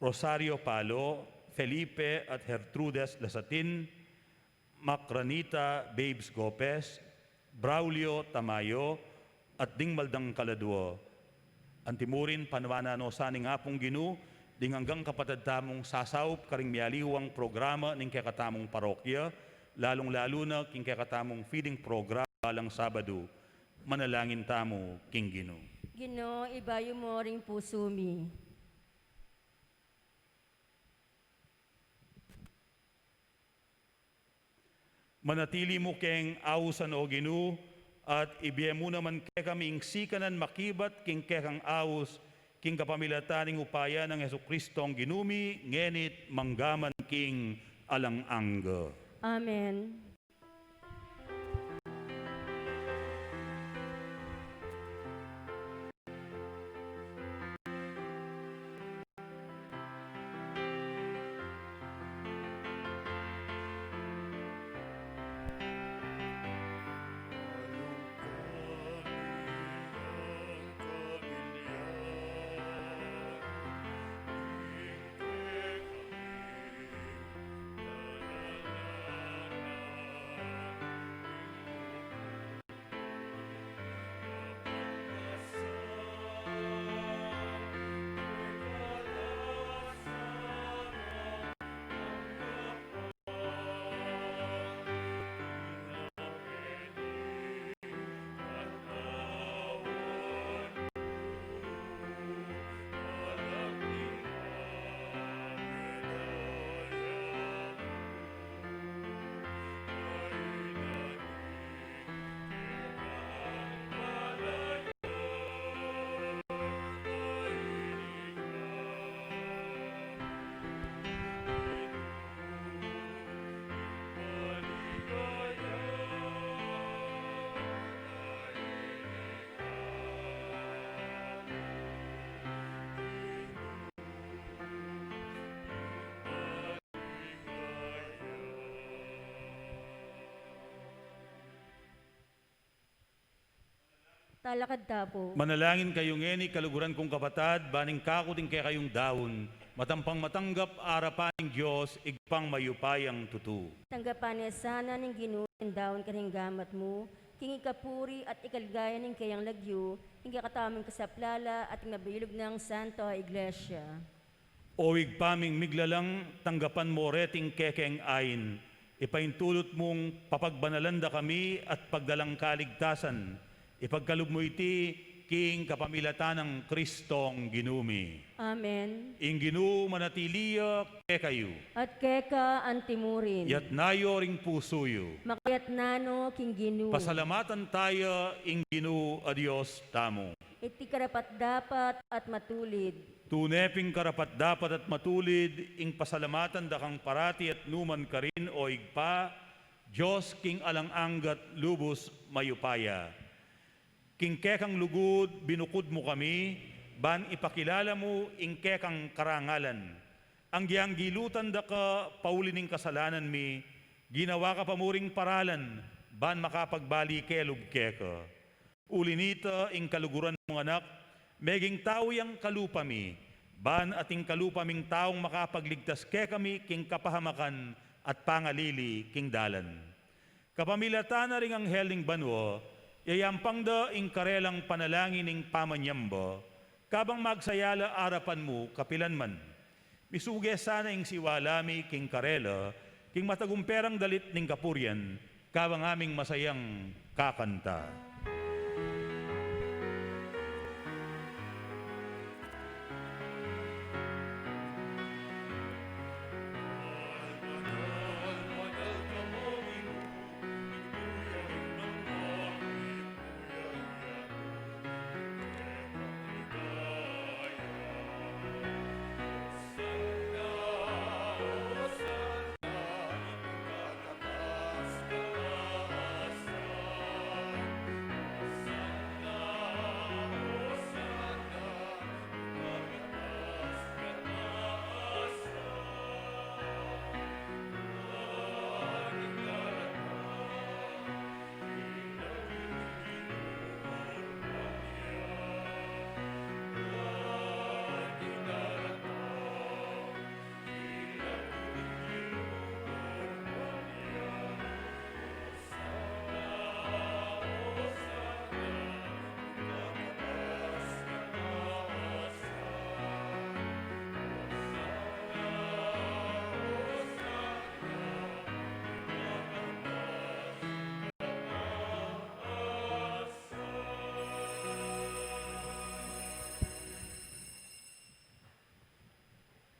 Rosario Palo, Felipe at Gertrudes Lasatin, Macranita Babes Gopez, Braulio Tamayo, at ding maldang kaladua. Antimurin, panuanan no sa ning Apung Ginu ding anggang kapatad tamung sasaup karing mialiwang programa ning kekatamung parokya, lalung-lalu na king kekatamung feeding program balang Sabadu. Manalangin tamu king Ginu. Ginu, ibayu mu ring pusu mi. Manatili mu keng ausan, o Ginu, at ibie mu naman kekami ing sikanan makibat king kekang aus, king kapamilatan ning upaya nang Jesucristong Ginu mi, ngeni't manggaman king alang angga. Amen. Talakad ta pu. Manalangin kayu ngeni, kaluguran kung kapatad, ban ing kaku ding kekayung daun, matampang matanggap arapan ning Dios, Ibpang mayupayang tutu. Tanggapan ne sana ning Ginu ing daun karing gamat mu, king ikapuri at ikaligaya ning keyang lagyu, king kekatamung kasaplala at king mabilug nang Santa Iglesia. O Ibpa ming miglalang, tanggapan mo reting kekeng ain, ipaintulut mung papagbanalan da kami at pagdalang kaligtasan, ipagkalub mu iti king kapamilatan nang Kristong Ginu mi. Amen. Ing Ginu manatili ya kekayu. At keka antimurin. Iyatas yu ring pusu yu. Makayatas no king Ginu. Pasalamatan taya ing Ginu a Dios tamu. Iti karapat-dapat at matulid. Tune pin karapat-dapat at matulid ing pasalamatan da kang parati at numan karin, o Ibpa, Dios king alang angga at lubus mayupaya. King kekang lugud binukud mu kami, ban ipakilala mu ing kekang karangalan. Anggi-anggi lutan da ka pauli ning kasalanan mi, ginawa ka pa mu ring paralan, ban makapagbalik kelub keka. Uli nita, ing kaluguran mung Anak, meging tau yang kalupa mi, ban ating kalupa ming taung makapagligtas kekami king kapahamakan at pangalili king dalan. Kapamilatan na ring anghel ning banua, yayampang da ing karelang panalangin ning pamanyamba, kabang magsaya la arapan mu kapilan man. Misuge sana ing siwala mi king karela, king matagumperang dalit ning kapurian, kabang aming masayang kakanta.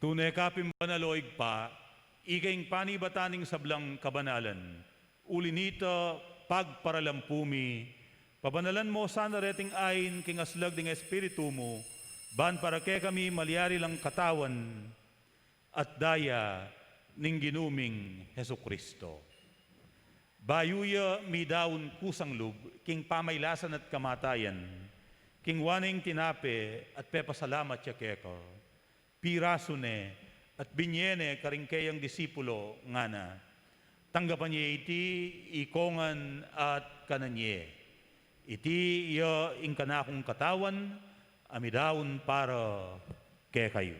Tune ka pin banal, o Ibpa, ika ing panibatan ning sablang kabanalan. Uli nita, pagparalampu mi, pabanalan mu sana reting ain king aslag ning Espiritu mu, ban para kekami malyari lang katawan at daya ning Ginu ming Jesucristo. Bayu ya midaun kusang lub king pamailasan at kamatayan, kinua ne ing tinape at pepasalamat ya keka, pirasu ne at binye ne karing keyang disipulo, ngana: Tanggapan ye iti ikongan at kanan ye. Iti ya ing kanakung katawan, a midaun para kekayu.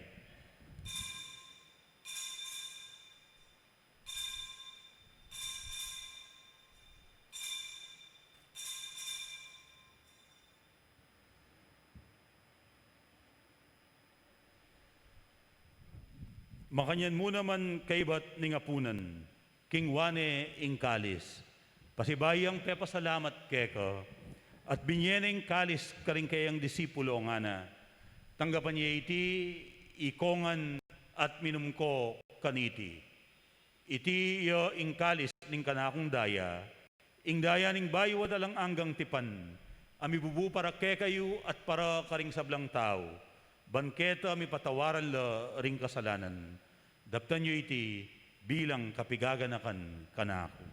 Makanyan mu naman kaibat ning apunan, kinua ne ing kalis, pasibayu yang pepasalamat keka, at binye ne ing kalis karing keyang disipulo, ngana: Tanggapan ye iti ikongan at minum ko kaniti. Iti ya ing kalis ning kanakung daya, ing daya ning bayu at alang anggang tipan, a mibubu para kekayu at para karing sablang tau, ban keta mipatawaran la ring kasalanan. Daptan yu iti bilang kapigaganakan kanaku.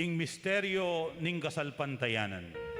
Ing misteryo ning kasalpantayanan.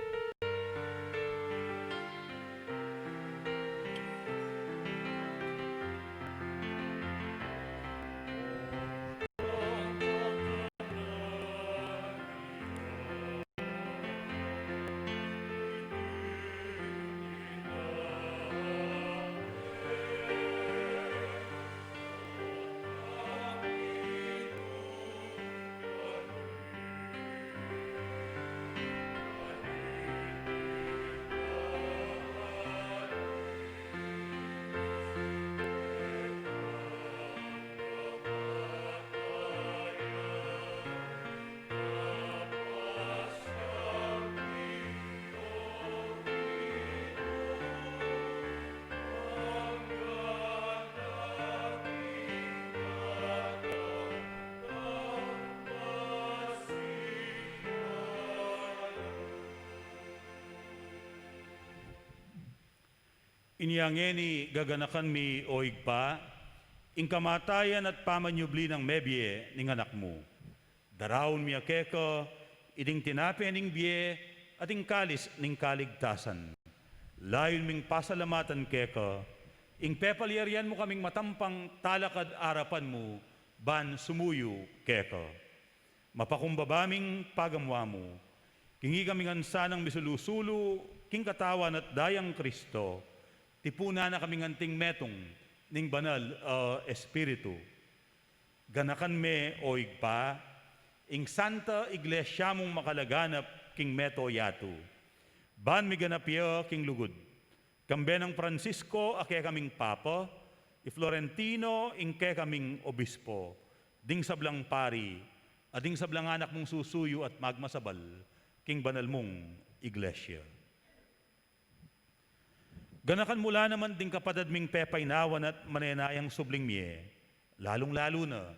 Inya ngeni gaganakan mi, o Ibpa, ing kamatayan at pamanyubli nang mebie ning Anak mu. Daraun mi ya keka iting tinape ning bie at ing kalis ning kaligtasan. Layun ming pasalamatan keka ing pepalyarian mu kaming matampang talakad arapan mu ban sumuyu keka. Mapakumbaba ming pagamuan mu, king ikami ngan sanang misulu-sulu king katawan at dayang Kristo, tipunan na kaming anting metung ning Banal a Espiritu. Ganakan me, o Ibpa, ing Santa Iglesia mung makalaganap king mabilug a yatu, ban miganap ya king lugud, kambe nang Francisco a kekaming Papa, i Florentino ing kekaming Obispo, ding sablang pari, at ding sablang anak mung susuyu at magmasabal king banal mung Iglesia. Ganakan mu la naman ding kapatad ming pepainawan at manenayang subling mie, lalung-lalu na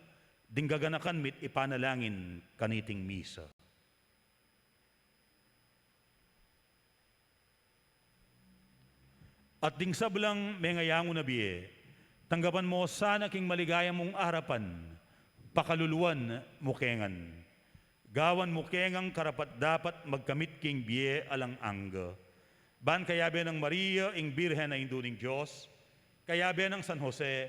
ding gaganakan mit ipanalangin kaniting misa. At ding sablang mengayangu na bie, tanggapan mu sana king maligaya mung arapan, pakaluluan mu ke ngan. Gawan mu ke ngang karapat-dapat magkamit king bie alang angga. Ban kayabe nang Maria, ing Birhen a Indu ning Dios, kayabe nang San Jose,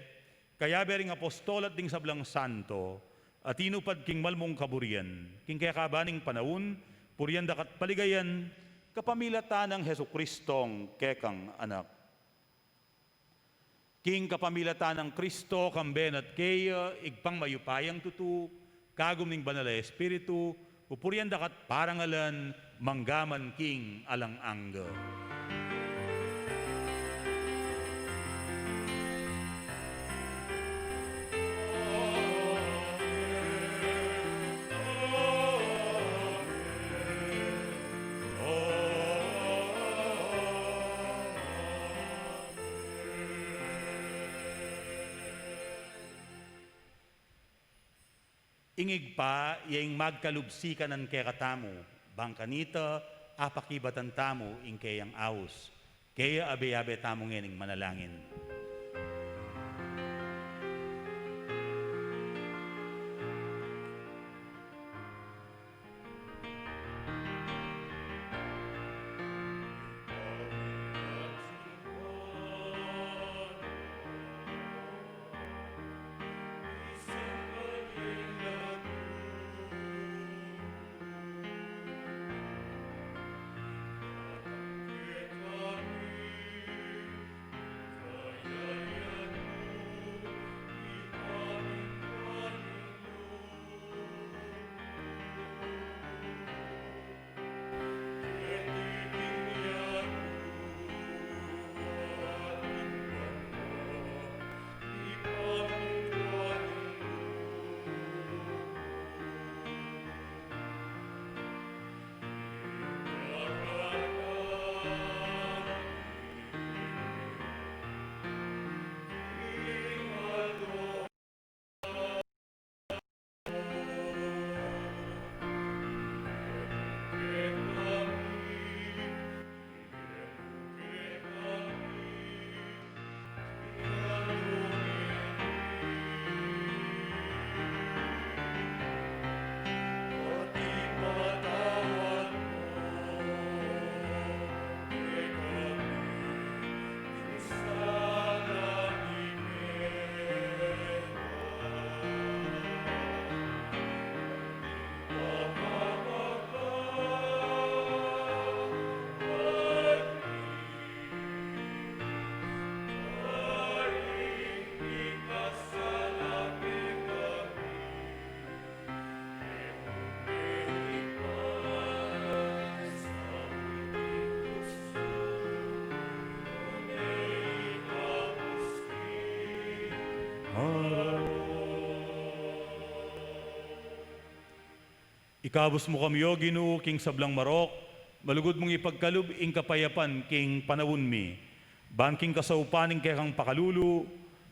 kayabe ring apostol at ding sablang santo, a tinupad king malmung kaburian, king kekaban ning panaun, purian daka at paligayan, kapamilatan nang Jesucristong kekang Anak. King kapamilatan nang Kristo, kambe na at keya, Ibpang mayupayang tutu, kagum ning Banal a Espiritu, pupurian daka at parangalan, mangga man king alang angga. Ing Ibpa, iya ing magkalub sikanan kekatamu, bang kanita apakibatan tamu ing keyang aus. Kaya abe-abe tamu ngening manalangin. Ikabus mu kami, O Ginu, king sablang marok, malugud mung ipagkalub ing kapayapan king panaun mi. Ban king kasaupan ning kekang pakalulu,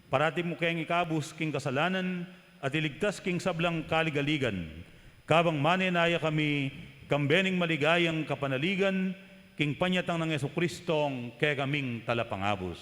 parati mu keng ikabus king kasalanan, at iligtas king sablang kaligaligan. Kabang manenaya kami, kambe ning maligayang kapanaligan, king panyatang nang Jesucristong kekaming Talapangabus.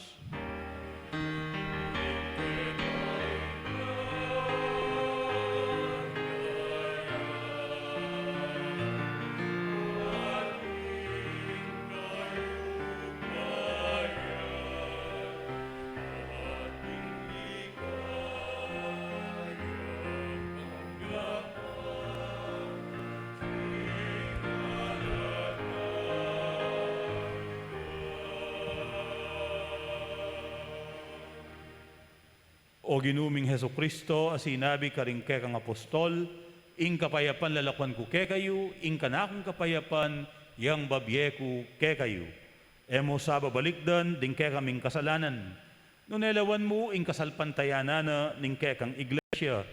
O Ginu ming Jesucristo, a sinabi karing kekang apostol, "Ing kapayapan lalakuan ku kekayu, ing kanakung kapayapan yang babie ku kekayu." E mu sa babalikdan ding kekaming kasalanan, nune lawan mu ing kasalpantayanan na ning kekang iglesia,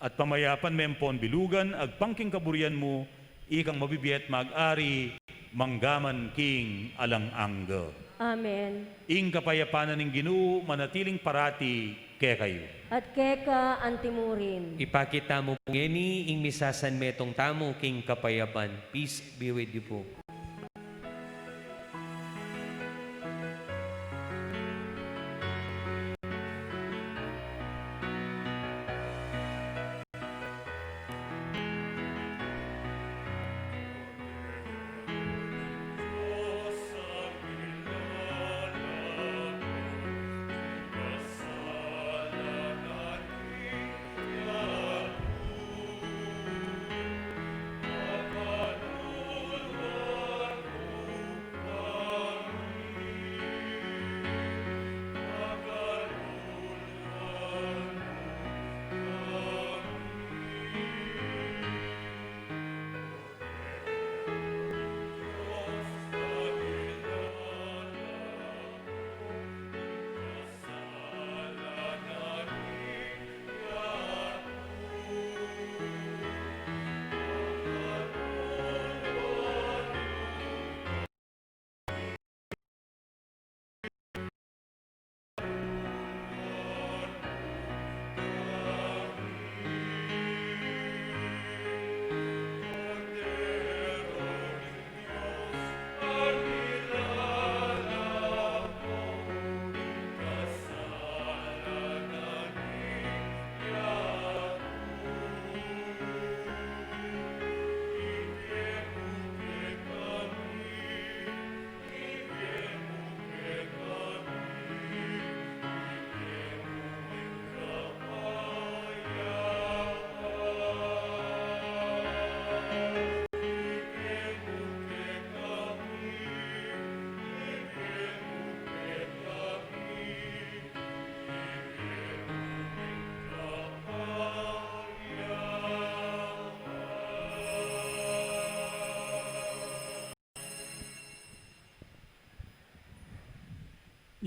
at pamayapan me ampon bilugan agpang king kaburian mu, ikang mabibie at mag-ari manggaman king alang angga. Amen. Ing kapayapan na ning Ginu manatiling parati kekayu. At keka antimurin. Ipakit tamu pu ngeni ing misasanmetung tamu king kapayapan. Peace be with you po.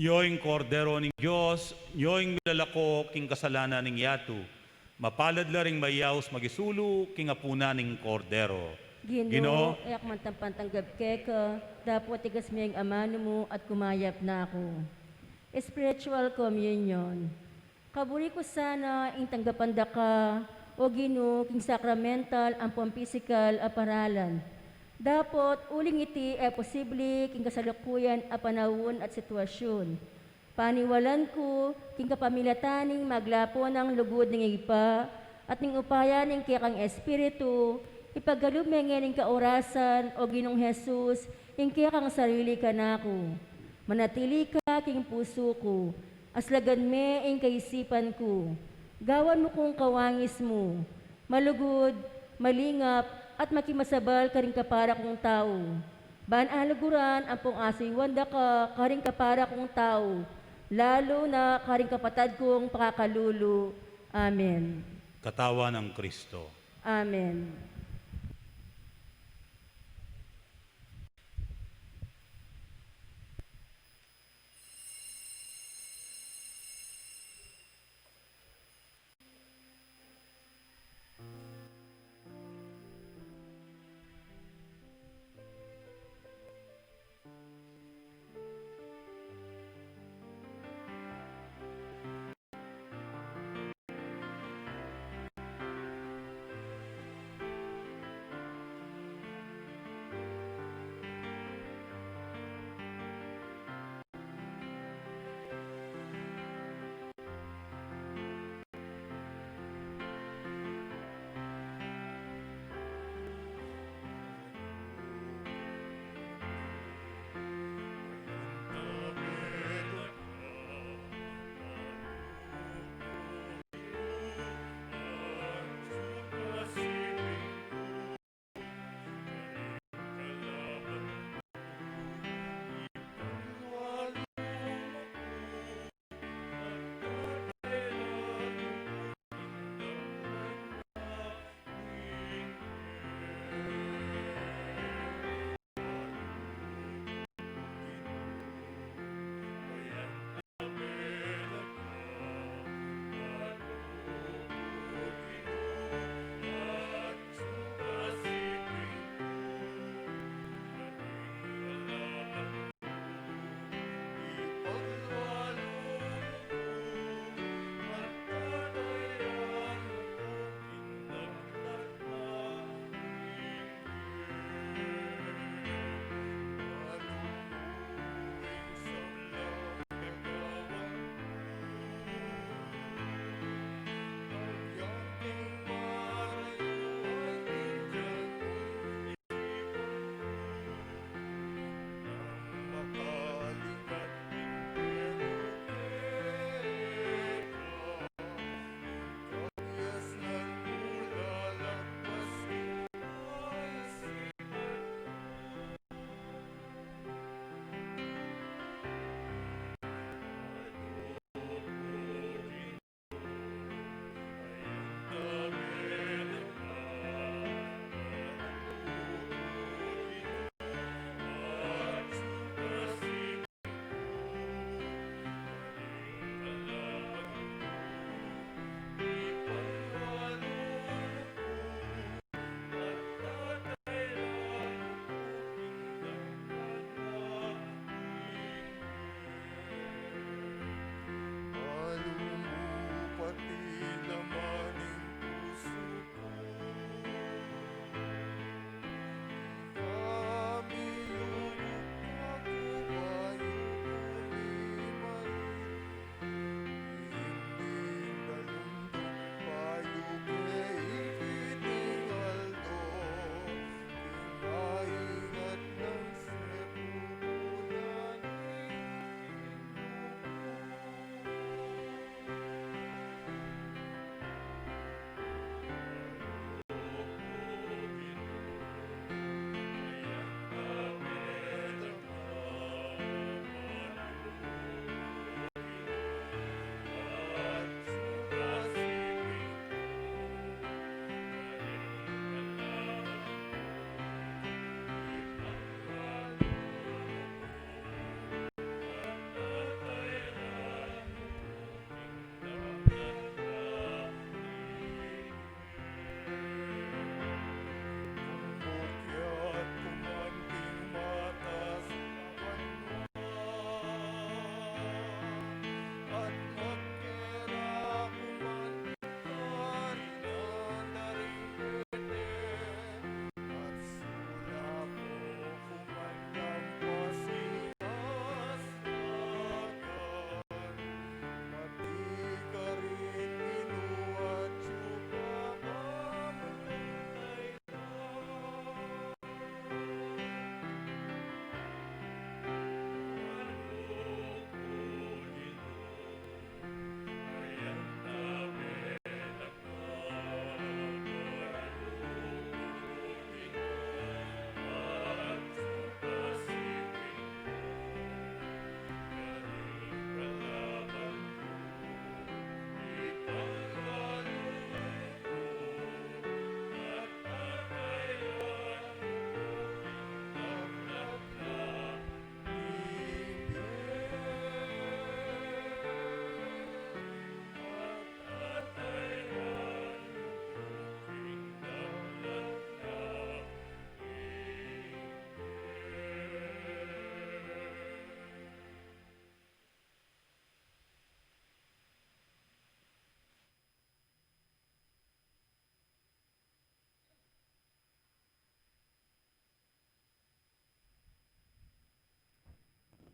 Io ing Kordero ning Dios, io ing milalako king kasalanan ning yatu. Mapalad la ring mayaus magisulu king apunan ning Kordero. Ginu, e ku man tampan tanggap keka, dapot tigas me ing amanu mu at kumayap na ku. Spiritual Communion. Kaburi ku sana ing tanggapan da ka, o Ginu, king sacramental ampong pisikal a paralan. Dapot uling iti e posibli king kasalukuyan a panaun at sitwasyun. Paniwalan ku king kapamilatan ning maglapo nang lugud ning Ibpa at ning upaya ning kekang Espiritu, ipagkalub me ngeni ing kaorasan, o Ginung Jesus, ing kekang sarili kanaku. Manatili ka king pusu ku, aslagan me ing kaisipan ku. Gawan mu kung kawangis mu, malugud, malingap, at makimasabal karing kapara kung tau. Ban aluguran ampong asuyuan da ka karing kapara kung tau, lalu na karing kapatad kung pakakalulu. Amen. Katawan nang Kristo. Amen.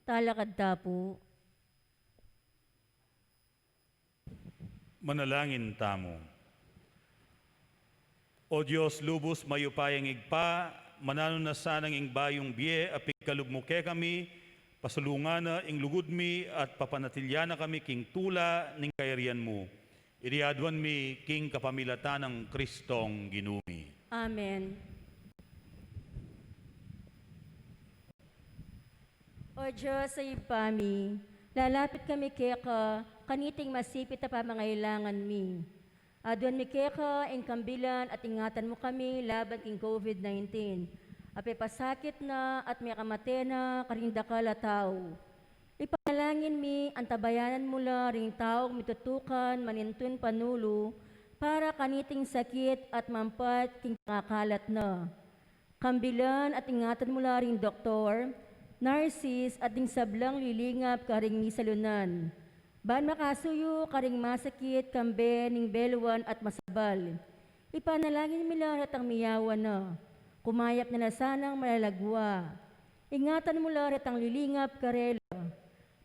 Talakad ta pu. Manalangin tamu. O Dios, lubus mayupayang Ibpa, mananu na sanang ing bayung bie a pikalub mu kekami, pasulungan na ing lugud mi at papanatilian na kami king tula ning kayarian mu. Iti aduan mi king kapamilatan nang Kristong Ginu mi. Amen. O Dios a Ibpa mi, lalapit kami keka kaniting masipit a pamangailangan mi. Aduan mi keka ing kambilan at ingatan mu kami laban king COVID nineteen a pepasakit na at mekamate na karing dakal a tau. Ipanalangin mi, antabayanan mu la ring taung mitutukan manintun panulu para kaniting sakit at mampat king pangakalat na. Kambilan at ingatan mu la ring doktor, nurses at ding sablang lilingap karing misalunan, ban makasuyu karing masakit kambe ning beluan at masabal. Ipanalangin mi la retang miyawan na, kumayap na la sanang malalagua. Ingatan mu la retang lilingap karela.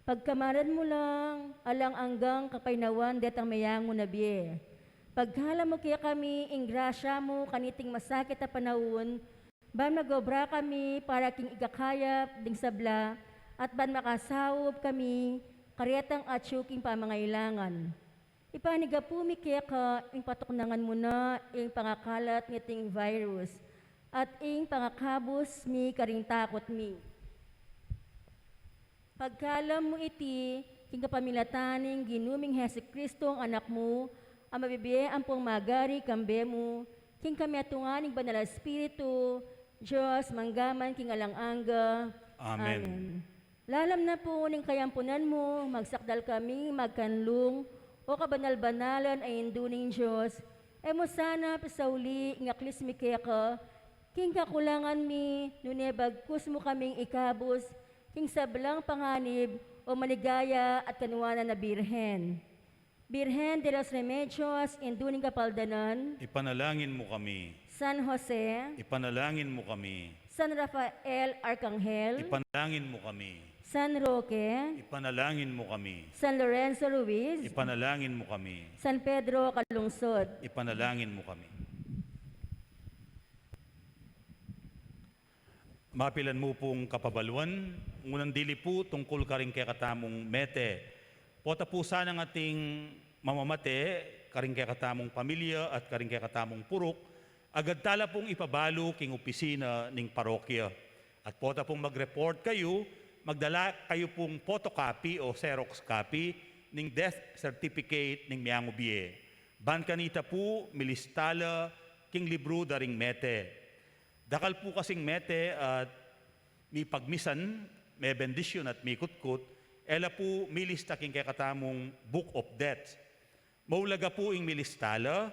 Pagkamalan mu lang alang anggang kapaynawan detang meyangu na bie. Pagkalam mu kekami ing grasya mu kaniting masakit a panaun, ban magobra kami para king ikakayap ding sabla at ban makasaup kami karetang atyu king pamangailangan. Ipanigapu mi keka ing patuknangan mu na ing pangakalat niting virus at ing pangakabus mi karing takut mi. Pagkalam mu iti king kapamilatan ning Ginu ming Jesucristo, ing Anak mu, a mabibie ampong magari kambe mu, king kametungan ning Banal a Espiritu, Dios, mangga man king alang angga. Amen. Amen. Lalam na pu ning kayampunan mu, magsakdal kaming magkanlung, o kabanal-banalan a Indu ning Dios, e mu sana pisauli ing aklis mi keka, king kakulangan mi, nune bagkus mu kaming ikabus king sablang panganib, o maligaya at kanuanan a Birhen. Birhen de los Remedios, Indu ning Kapaldanan. Ipanalangin mu kami. San Jose. Ipanalangin mu kami. San Rafael Arkanghel. Ipanalangin mu kami. San Roque. Ipanalangin mu kami. San Lorenzo Ruiz. Ipanalangin mu kami. San Pedro Calungsod. Ipanalangin mu kami. Mapilan mu pung kapabaluan, ngunang dili pu tungkul karing kekatamung mete. Pota pu sanang ating mamamate karing kekatamung pamilya at karing kekatamung puruk, agad tala pung ipabalu king opisina ning parokya. At pota pung mag-report kayu, magdala kayu pung photocopy o xerox copy ning death certificate ning meyangu bie. Ban kanita pu, milista la king libru da ring mete. Dakal pu kasing mete at mipagmisan, mebendisyun at mikutkut, e la pu milista king kekatamung Book of Death. Maulaga pu ing milista la,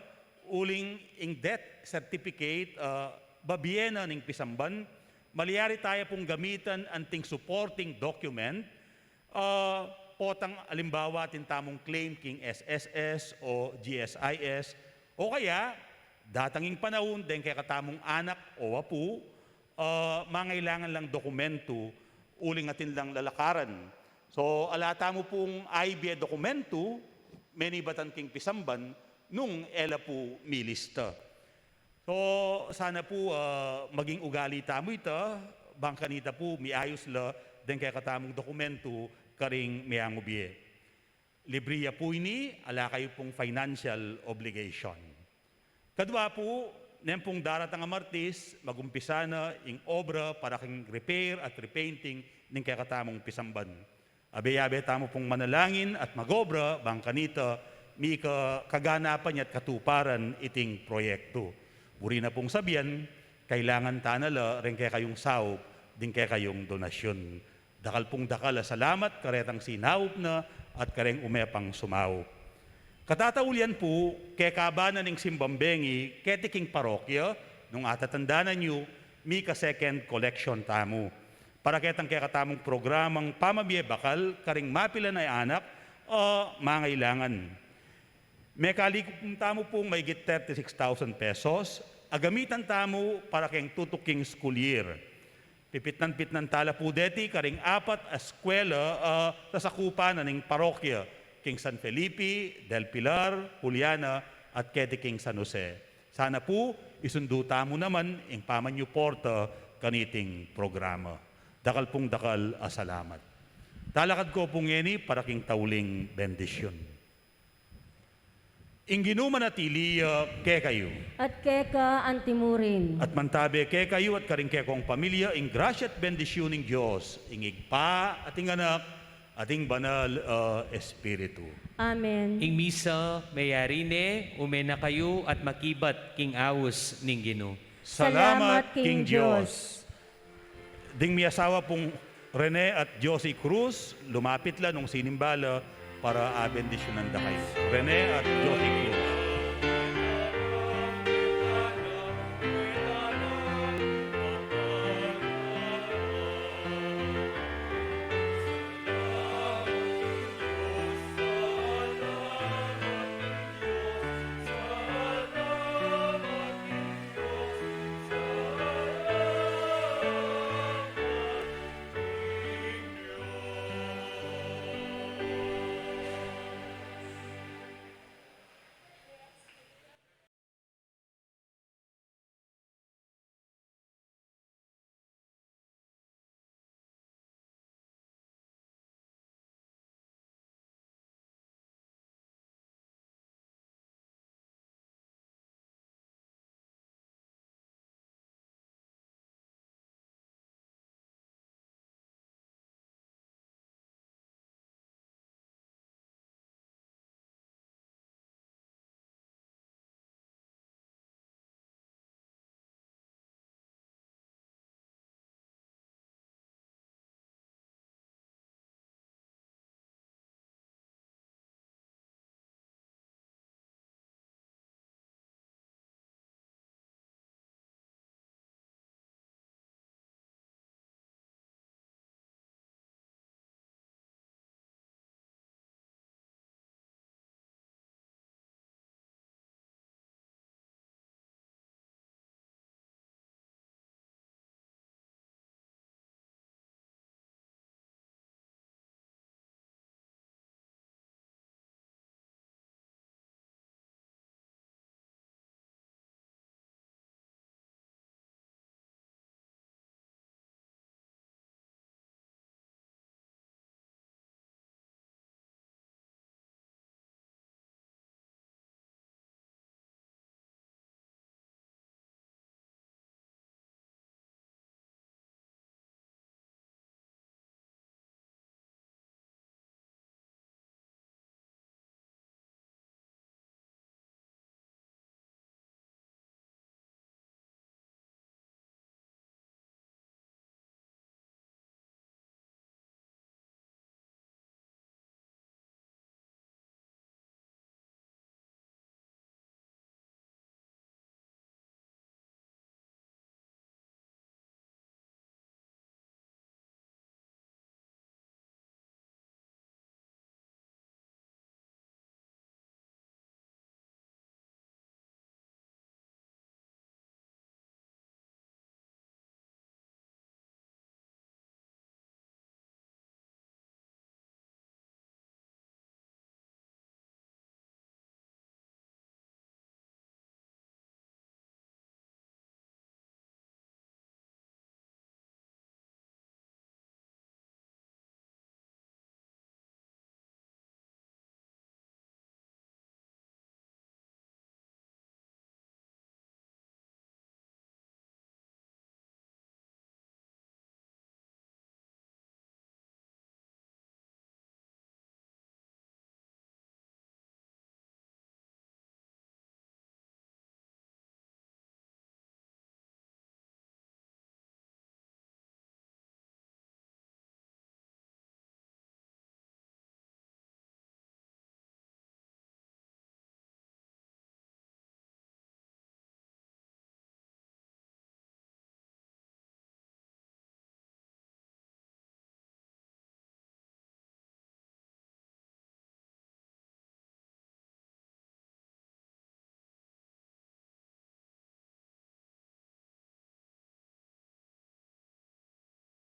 uling ing death certificate, ah, babie na ning pisamban, malyari taya pung gamitan anting supporting document, ah, potang alimbawa atin tamung claim king S S S o G S I S, o kaya datang ing panaun deng kekatamung anak o apu, ah, mangailangan lang dokumentu uling atin lang lalakaran. So, ala tamu pung aibie dokumentu menibatan king pisamban nung e la pu milista. So, sana pu, ah, maging ugali tamu ita, bang kanita pu miayus la deng kekatamung dokumentu karing meyangu bie. Libri ya pu ini, ala kayu pung financial obligation. Kadwa pu, neng pung daratang a Martis, magumpisa na ing obra para king repair at repainting ning kekatamung pisamban. Abe-abe tamu pung manalangin at mag-obra bang kanita mika kaganapan ya at katuparan iting proyektu. Buri na pung sabian, kailangan ta na la reng kekayung saup ding kekayung donasyun. Dakal pung dakal a salamat karetang sinaup na at kareng ume pang sumaup. Katataulian pu, kekaba na ning simbang bengi keti king parokya, nung atatandanan yu, mika second collection tamu para ketang kekatamung programang pamamie bakal karing mapilan a anak a mangailangan. Mekalikum tamu pung maigit thirty-six thousand pesos a gamitan tamu para keng tutuking school year. Pipitnan-pitnan tala pu deti karing apat a eskwela a sasakupan na ning parokya, king San Felipe, Del Pilar, Juliana, at keti king San Jose. Sana pu, isundu tamu naman ing pamanyuporta kaniting programa. Dakal pung dakal a salamat. Talakad ko pu ngeni para king tauling bendisyun. Ing Ginu manatili ya kekayu. At keka antimurin. At mantabe kekayu at karing kekong pamilya ing grasya at bendisyun ning Dios, ing Ibpa at ing Anak at ing Banal a Espiritu. Amen. Ing misa meyari ne, ume na kayu at makibat king aus ning Ginu. Salamat king Dios. Ding miyasawa pung Rene at Josie Cruz, lumapit la nung sinimba la para abendisyunan da kayu. Rene at Josie Cruz.